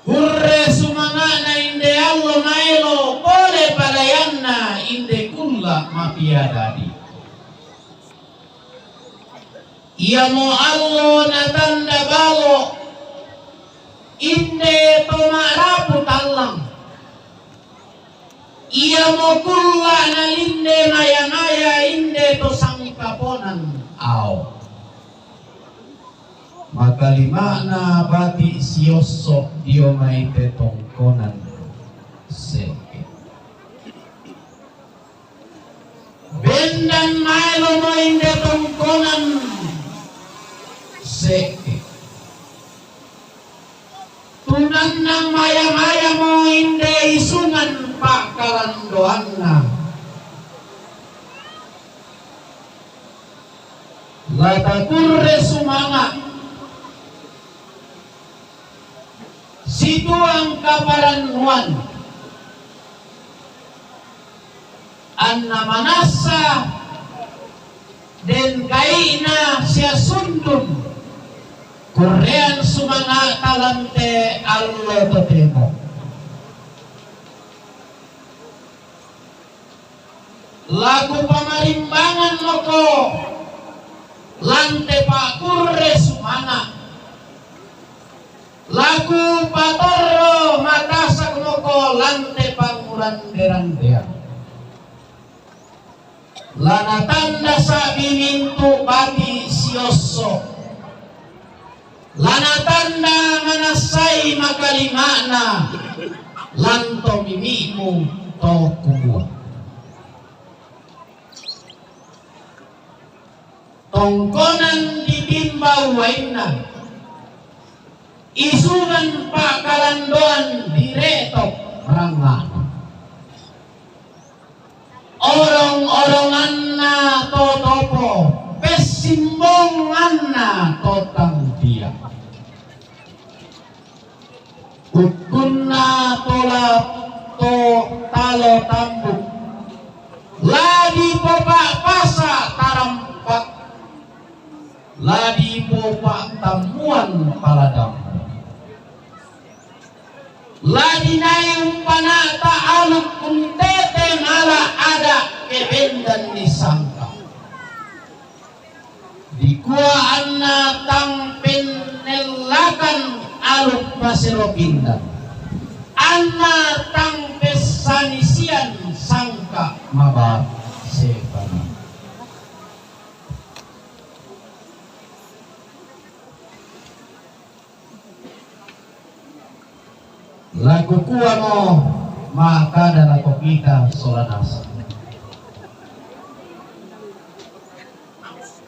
Kurre sumanga'na inde allo maelo pole padayanna inde kulla' mapiadadi. Iamo allo natanda balo inde to ma'rapu tallang. Iamo kulla' nalinde maya-maya inde to sangkaponan ao. Makalima'na bati' siosso' dio mai te tongkonan se'ke. Bendan maelo mo inde tongkonan se'ke. Tunannang maya-maya mo inde isungan pa'kalandoanna. La takurre sumanga' situang kaparannuan, anna manassa den kai'na sia sundun, kurrean sumanga'ta lan te allo totemo. La kupamarimbangan moko lan te pa'kurre sumanga'. La kupatorro matasak moko lan te pangurande-randean. La natanda sa'bi mintu' bati' siosso'. La natanda manassai makalima'na lan to mimi'mu to kumua. Tongkonan ditimba uainna, isungan pa'kalandoan dire'tok rangnga'na. Orong-oronganna to topo, pessimbonganna to tangdia. Ukkunna tola to talo tambuk, la dipopa'pasa tarampak, la dipopa'tammuan paladammu. La dinai umpana'ta aluk untete mala ada' ke bendan nisangka. Dikua anna tang pennellakan aluk pasero pindan, anna tang pessanisian sangka mabara sepana. La kukuamo ma'kada lako kita sola nasang.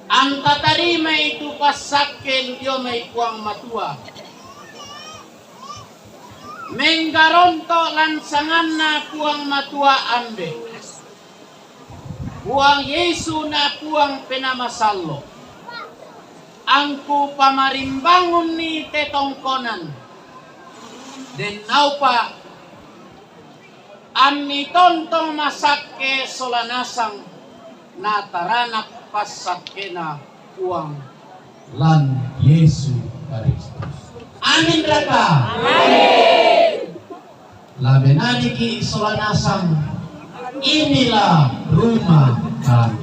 Anta tarimai tu passakke lu dio mai Puang Matua. Menggaronto' lan sanganNa Puang Matua Ambe', Puang Yesu na Puang Penaa Masallo'. Angku pamarimbangunni te tongkonan, den naupa' ammi tontong masakke sola nasang na taranak passakkena Puang lan Yesu Karistus. Amin raka? Amin. La menadiki' sola nasang, inilah rumah kami.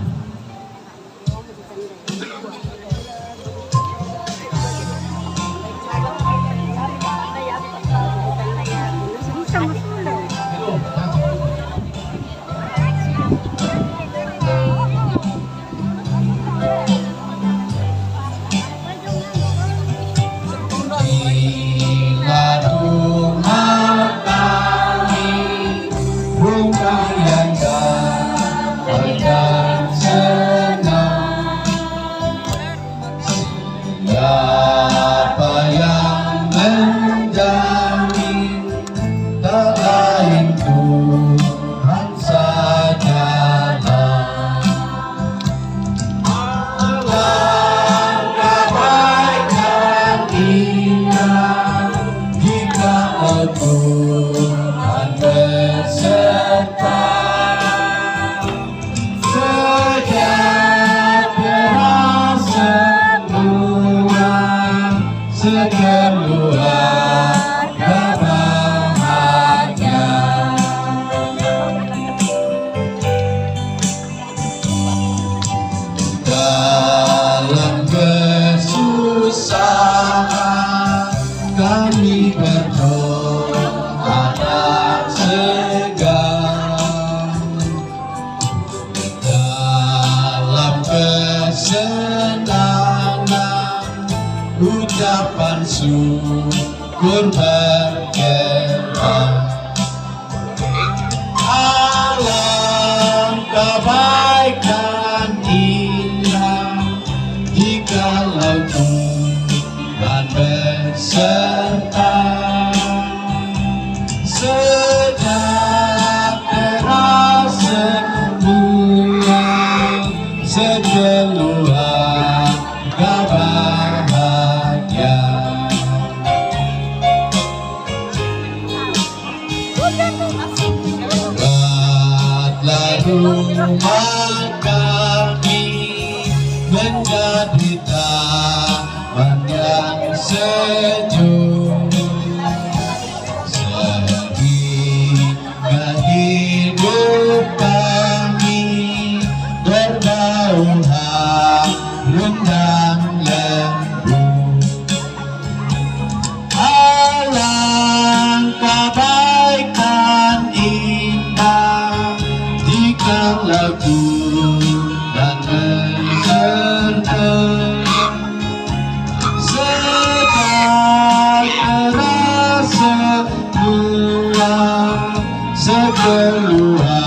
Siapa yang menjamin? Tak lain Tuhan sajalah. Alangkah baiknya jika Tuhan beserta. Sejahtera Berdoa dan segar dalam kesenangan, ucapan syukur berkembang. Alangkah baik dan indah jikalau Tuhan berserta. Sejahtera semua, sekeluarga bahagia. Buatlah rumah kami menjadi taman yang sejuk, sehingga hidup kami berbau harum dan lembut. Alangkah baik dan indah jikalau Tuhan berserta. Sejahtera semua, sekeluarga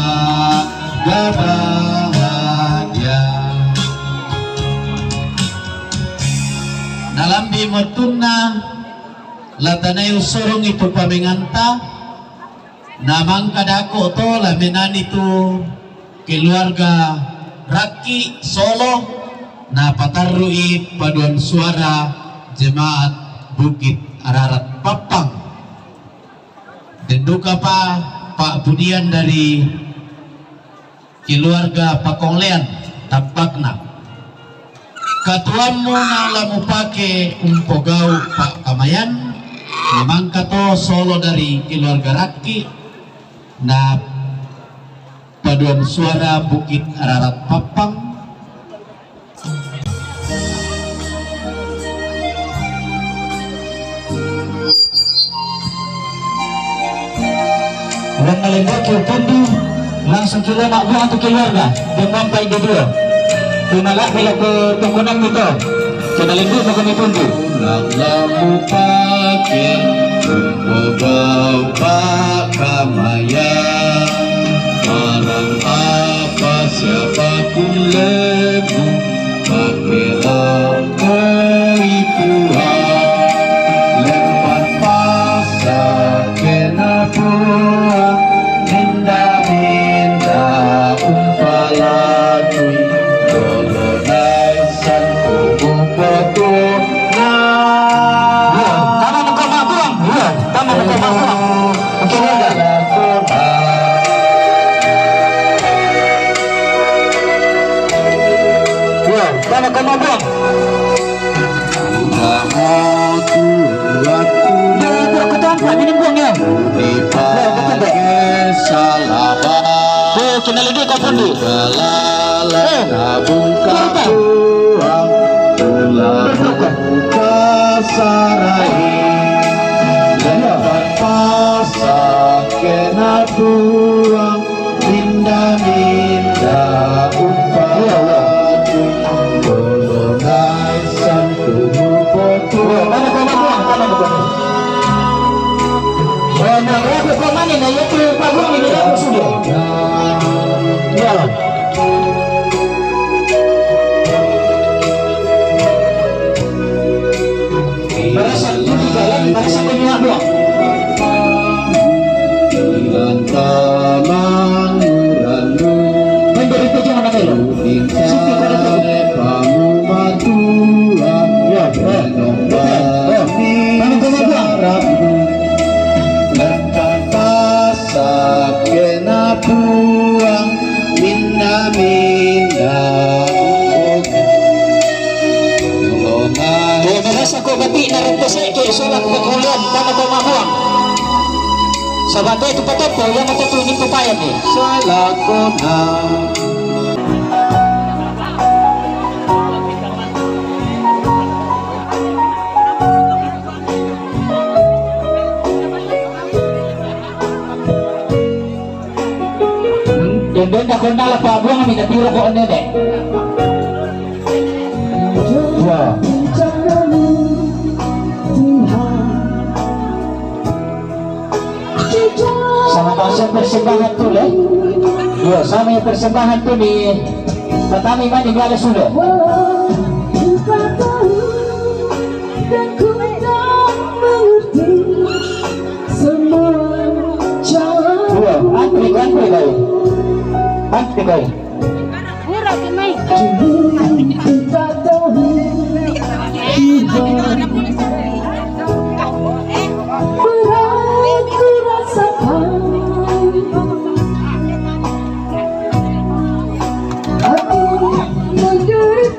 bahagia. Nalambi mo tunna, la tanayu sorong itu pamenganta, na mangkadako to lamenani tu keluarga Rakki Solo, na patarru'i paduan suara jemaat Bukit Ararat Pappang. Dendukapa Pak Budian dari keluarga Pakonglean tampakna. Katuammu na la mupake umpogau pakkamayan, memangka to solo dari keluarga Rakki, na paduan suara Bukit Ararat Pappang. Wan nalembaki upundu, langsung kilona buang tu keluarga, dan mampai di dua. Tunala bila ke tongkonan mito, kita lembu makan upundu. Lamu pake, umpogau pakkamayan, barang apa siapa kulebu, pakelah koi Puang, lempan pasa kena Puang, minda-minda umpalatui, dolo naisan kubu potuna. Iya, tama muka mak Puang. Iya, tama muka mak Puang. Oke, warga. Iya, tama muka mak Puang. Iya, iya, aku tampar, ini Puang, ya. Iya, aku tampar. Iya, kenal lagi kau pun, di. Eh, kenapa? Berdoa. Pasarai, lepat pasak kena Puang, minda-minda umpalatu, dolo naisan kubu potu. Mana kau, Puang? Mana kau? Mana aku kau mana, na iya tu Puang ini dah sudah. Ya. Marasa ko di dalan, marasa ko niya dua. Main dari tujuh mana kilo? Siti pada tujuh. Ya, ya. Mana kau dua? Pasak kena Puang, minda-minda. Kaya marasa ko bati na rin kasi kaya isulak ko kulian, tama ko mabuang. Sa bati ito pa to, kaya mo to ito, hindi ko kaya ni. Salako na. Denda ko nala pa buang mi tiro ko nene. Ya. Sama bahasa persembahan tu le. Ya, sama persembahan tu ni. Pertama mandi gala sudah. Dua, antri, antri kau. Antri kau.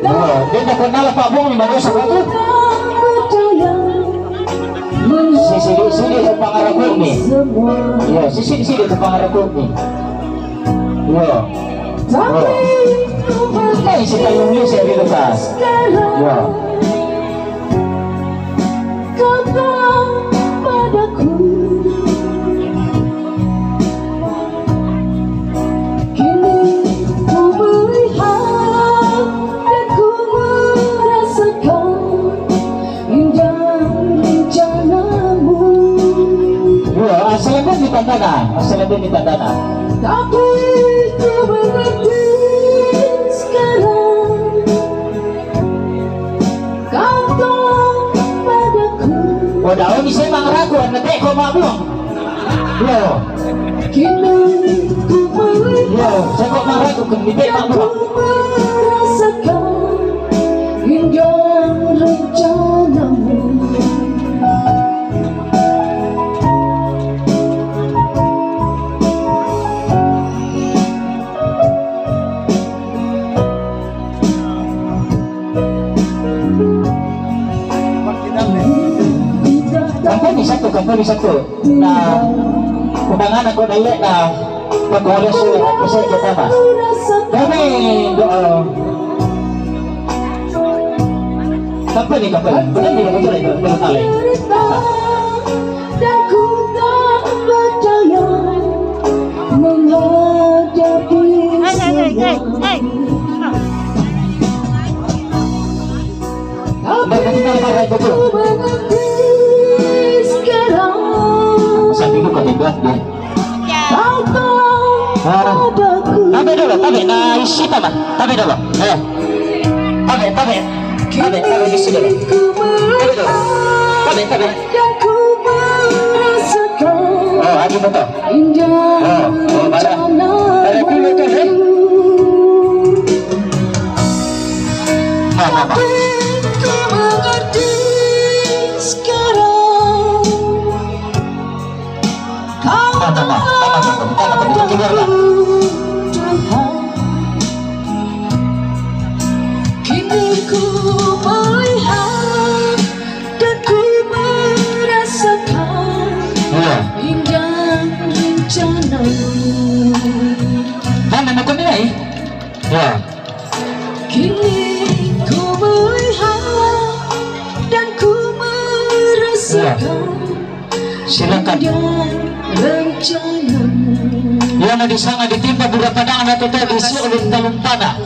Oh, dia tak kenal Pak Bung ni, baru sebab tu. Sisi di sini tu pengarah ni. Ya, sisi di sini tu pengarah ni. Ya. Ya. Ini si payung ni saya di atas. Ya. Kata padaku, kini ku melihat dan ku merasakan indah rencanamu. Ya, asal ada di tandana, asal ada di tandana. Tapi ku mengerti sekarang. Kau tak padaku. Wah, dah, ini saya bang ragu, anak dek kau mabuk. Yo. Kini ku melihat. Yo, saya kok bang ragu, kan dek mabuk. Ku merasakan indah rencanamu. Kampung ni satu, kampung ni satu. Nah, undangan aku dah lihat dah. Pagkawala sa, sa kita ba? Kami, doon. Kampung ni, kampung ni. Bukan dia, betul itu. Betul kali. Dan ku tak berdaya menghadapi semua. Hai, hai, hai, hai. Hai. Tapi ku mengerti sekarang. Sabi ko, kami ba? Kau tak padaku. Tabi dulu, tabi. Naisita ba? Tabi dulu. Ayo. Tabi, tabi. Tabi, tabi di sini. Tabi dulu. Tabi, tabi. Yang ku merasakan. Oh, agi mo to. Indah. Oh, oh, para. Para dulu to, eh. Mama, mama. Tapi ku mengerti sekarang. Kau tak padaku, Tuhan. Kini ku melihat dan ku merasakan. Iya. Indah rencanamu. Mana nak kau nilai? Ya. Kini ku melihat dan ku merasakan. Ya. Silakan. Indah rencanamu. Yana di sana ditimba bura padang na toto di siyo ulun talung tana.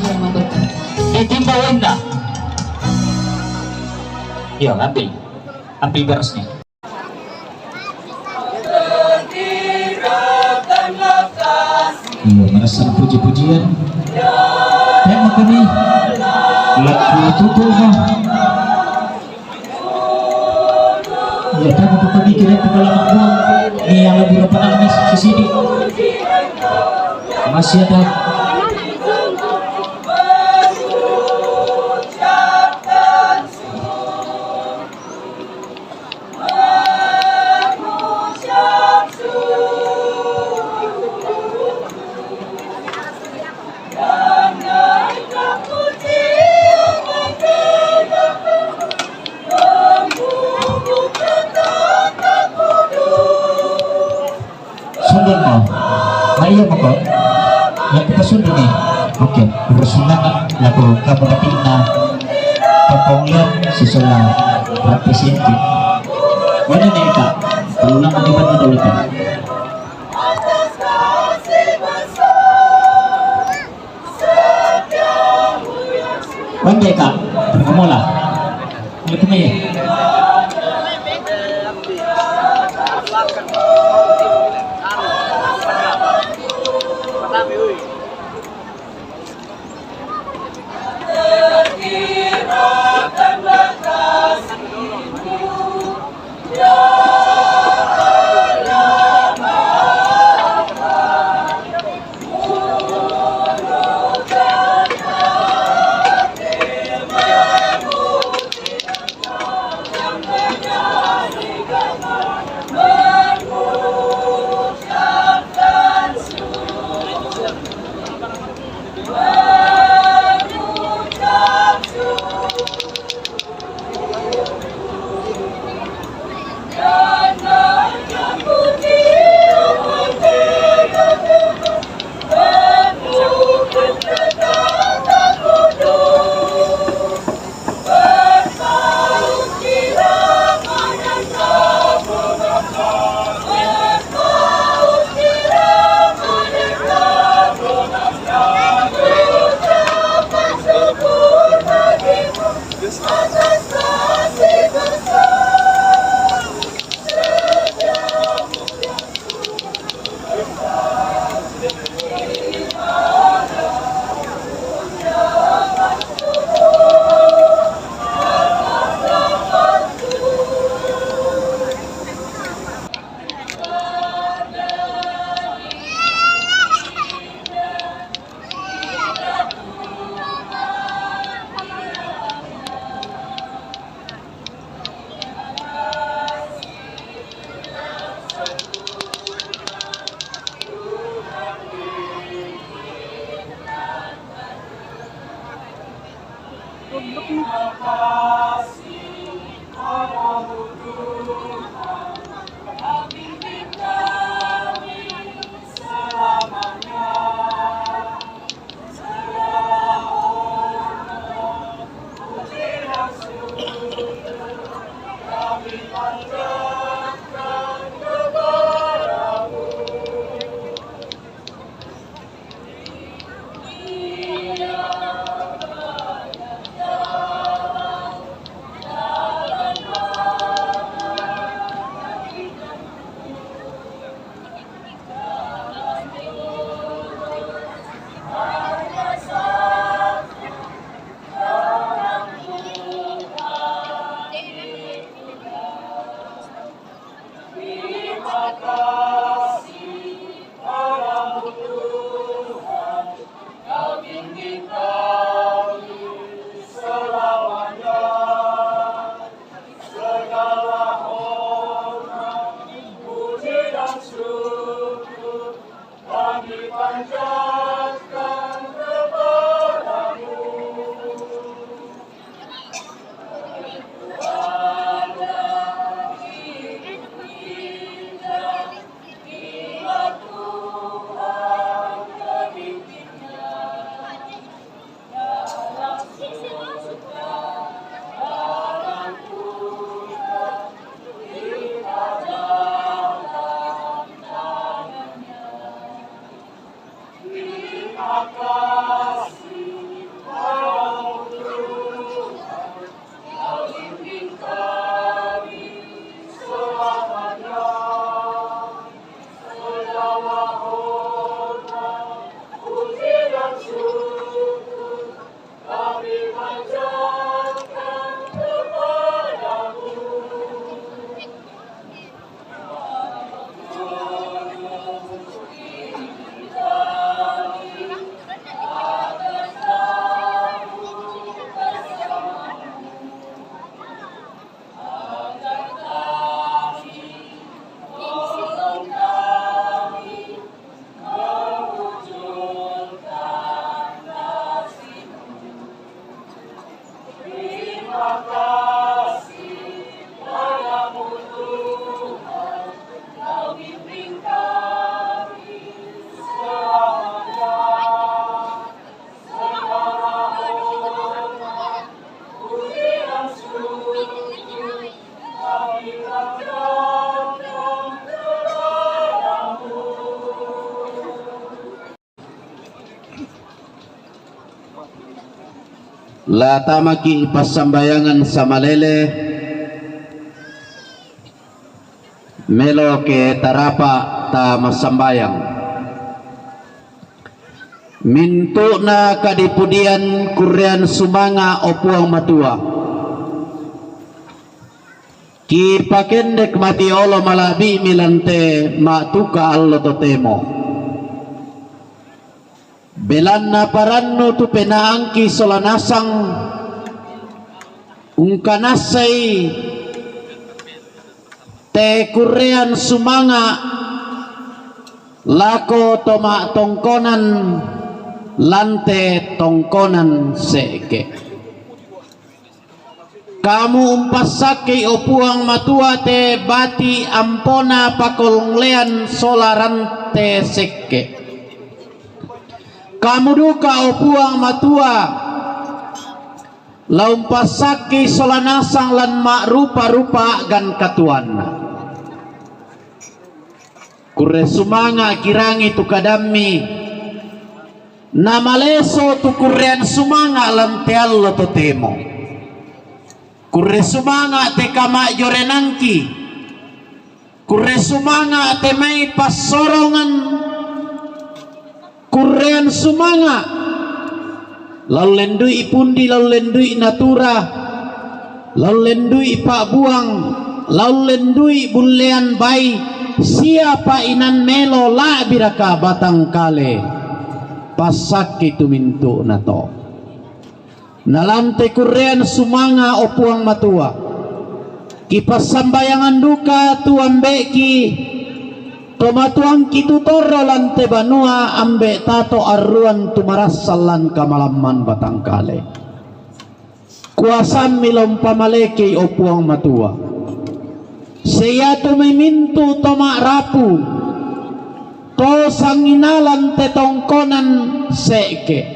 Ditimba wena. Yo, ambil. Ambil berasnya. Iya, merasa puji-pujian. Tema kami lagu tutul ha. Iya, tema kami kira kepala makmum. Ini yang lagu apa namanya? Sisi di. Masih ada. Sundun mo. Maiya mo ko. Yang kita sundun ni. Oke, bersunat lah ko kamu tapi na paponglian sisula representative. Mana ni ka? Kalau nama di mana dulu ka? La tama ki i pasambayangan samalele. Melo ke tarapa ta massambayang. Mintu'na kadipudian kurrean sumanga', o Puang Matua. Kipakendek mati olo mala'bi'mi lan te ma'tuka allo totemo. Belanna parannu tu penaangki sola nasang ungkanassai te kurrean sumanga' lako to ma'tongkonan lan te tongkonan se'ke. Kamu umpassakkei, o Puang Matua, te bati ampona pakollean sola rante sekke. Kamu duka, o Puang Matua, la umpassakkei sola nasang lan ma'rupa-rupa a'gan katuanna. Kurre sumanga' kirangi tu kadammi, namaleso tu kurrean sumanga' lan te allo totemo. Kurre sumanga' te kama'jorenangki, kurre sumanga' te mai passorongan, kurrean sumanga' la ullendui pundi, la ullendui natura, la ullendui pa'buang, la ullendui bullean bai, siapa inan melo la'biraka batang kale, passakki tu mintu'na to. Na lan te kurrean sumanga', o Puang Matua, kipassambayangan duka tu ambe'ki, to matuangki tu torro lan te banua, ambe'ta to arruan tu marassan lan kamalamman batang kale. Kuasammi la umpamalekei, o Puang Matua, seiatu mai mintu' to ma'rapu, to sanginna lan te tongkonan se'ke.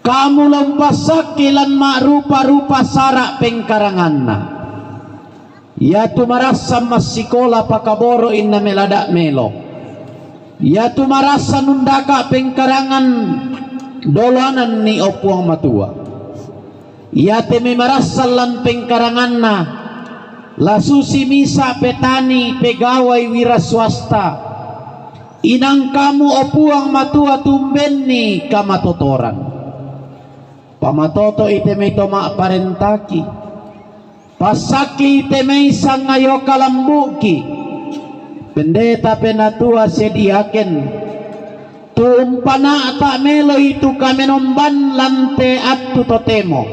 Kamu la umpassakki lan ma'rupa-rupa sara' pengkaranganna. Iatu marassan massikola pakaboro' inna melada' melo. Iatu marassan undaka' pengkarangan doloananni, o Puang Matua. Iate mai marassan lan pengkaranganna, la susi misa' petani, pegawai wira swasta. Inang kamu, o Puang Matua, tumbenni kamatotoran. Pamatoto'i te mai to ma'parentaki. Passakki te mai sangayo kalambu'ki. Pendeta, penatua, sia diaken. Tu umpana'ta meloi tu kamenomban lan te attu totemo.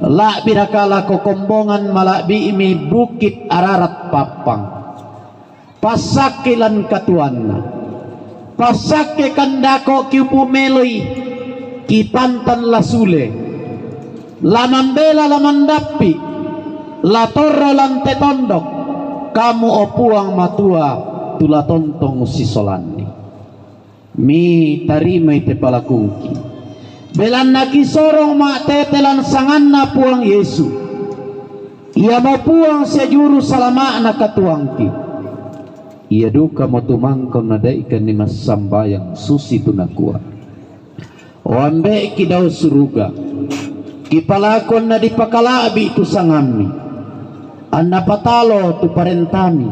La'biraka lako kombongan mala'bi'mi Bukit Ararat Pappang. Passakki lan katuanna. Passakke kandako kiupu' meloi, kipantan la sule. La mambela, la mandappi', la torro lan te tondok, kamu, o Puang Matua, tu la tontong sisolanni. Mitarimai te palakungki. Belanna kisorong ma'tete lan sanganna Puang Yesu. Iamo Puang sia Juru Salama'na katuangki. Ia dukamo tumangkong nadaikanni massambayang susitu nakua, O Ambe'ki dao suruga, kipalakon nadipakala'bi' tu sangammi, anna patalo tu parentami,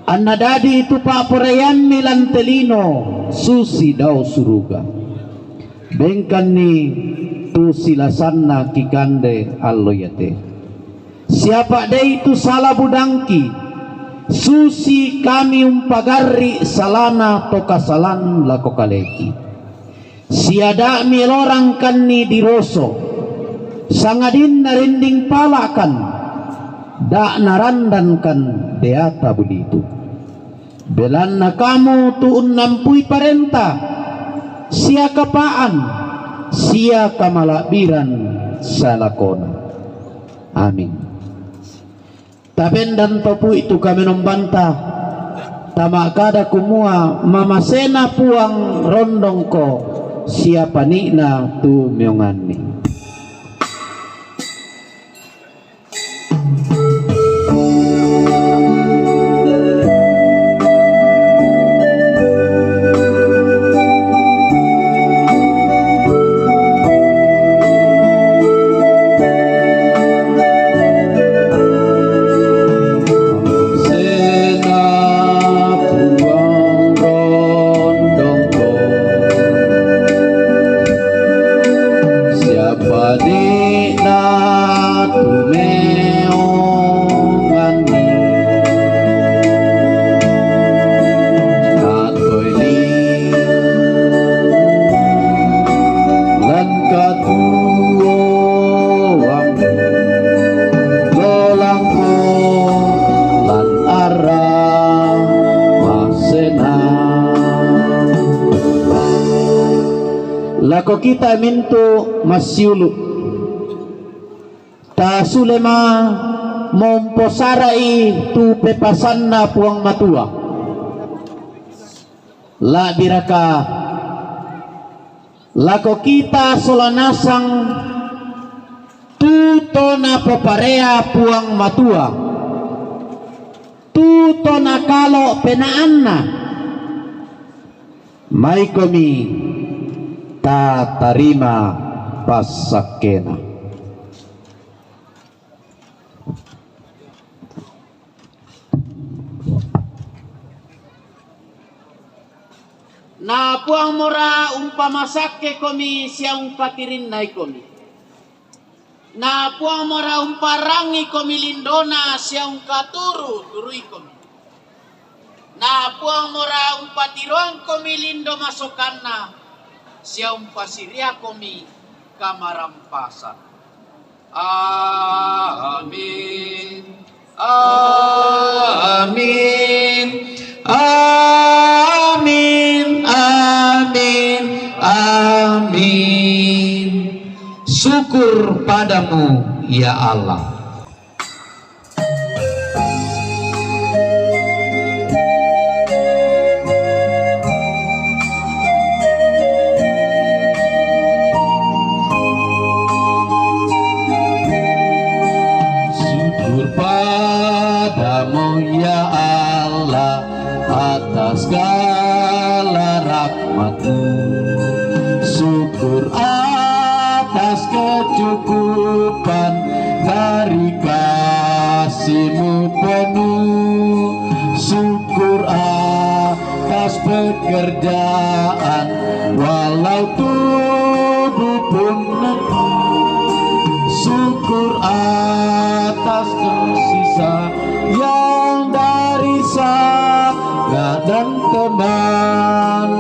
anna dadi tu pa'poraiammi lan te lino susi dao suruga. Bengkanni tu silasanna kikande allo iate. Siapa dei tu sala budangki, susi kami umpagarri' salana to kasalan lako kaleki. Siada'mi elorangkanni diroso, sangadinna rinding pala'kan, da' narandankan deata bulitu. Belanna kamu tu unnampui parenta, sia kapa'an, sia kamala'biran salakona. Amin. Tabendan topui tu kamenombanta, tama'kada kumua, mamasena Puang rondongko sia pani'na tu meonganni. Lako kita mintu' massiulu'. Tasule ma momposara'i tu pepasanna Puang Matua. La'biraka lako kita sola nasang tu to napoparea Puang Matua, tu to nakalo' penaanna, maikomi tatarima passakkena. Na Puang mora umpamasakkekomi sia umpakirinnaikomi. Na Puang mora umparangikomi lindona sia ungkaturu-turuikomi. Na Puang mora umpatiroangkomi lindo masokanna sia umpasiriakomi kamarampasan. Amin. Amin. Amin. Amin. Amin. Syukur padamu, ya Allah. Syukur padamu, ya Allah, atas segala rahmat-Mu. Syukur atas kecukupan dari kasih-Mu penuh. Syukur atas pekerjaan walau tubuh pun lelah. Syukur atas kasih sayang dari sahabat dan teman.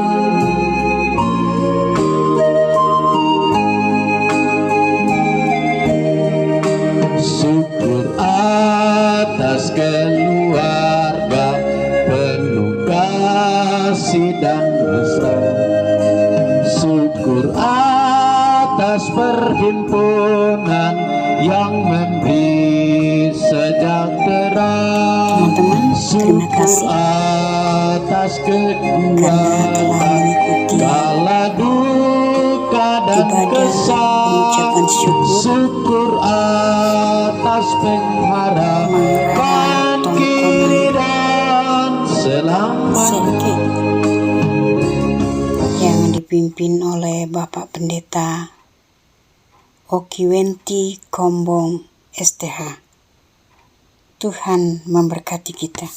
Syukur atas keluarga penuh kasih dan mesra. Syukur atas perhimpunan yang memberi sejahtera. Teman-teman, terima kasih atas karena telah mengikuti kala duka dan ibadah kesal. Pengucapan syukur. Syukur atas pengharapan kini dan selamanya. Seke yang dipimpin oleh Bapak Pendeta Okiwenti Kombong, S T H. Tuhan memberkati kita.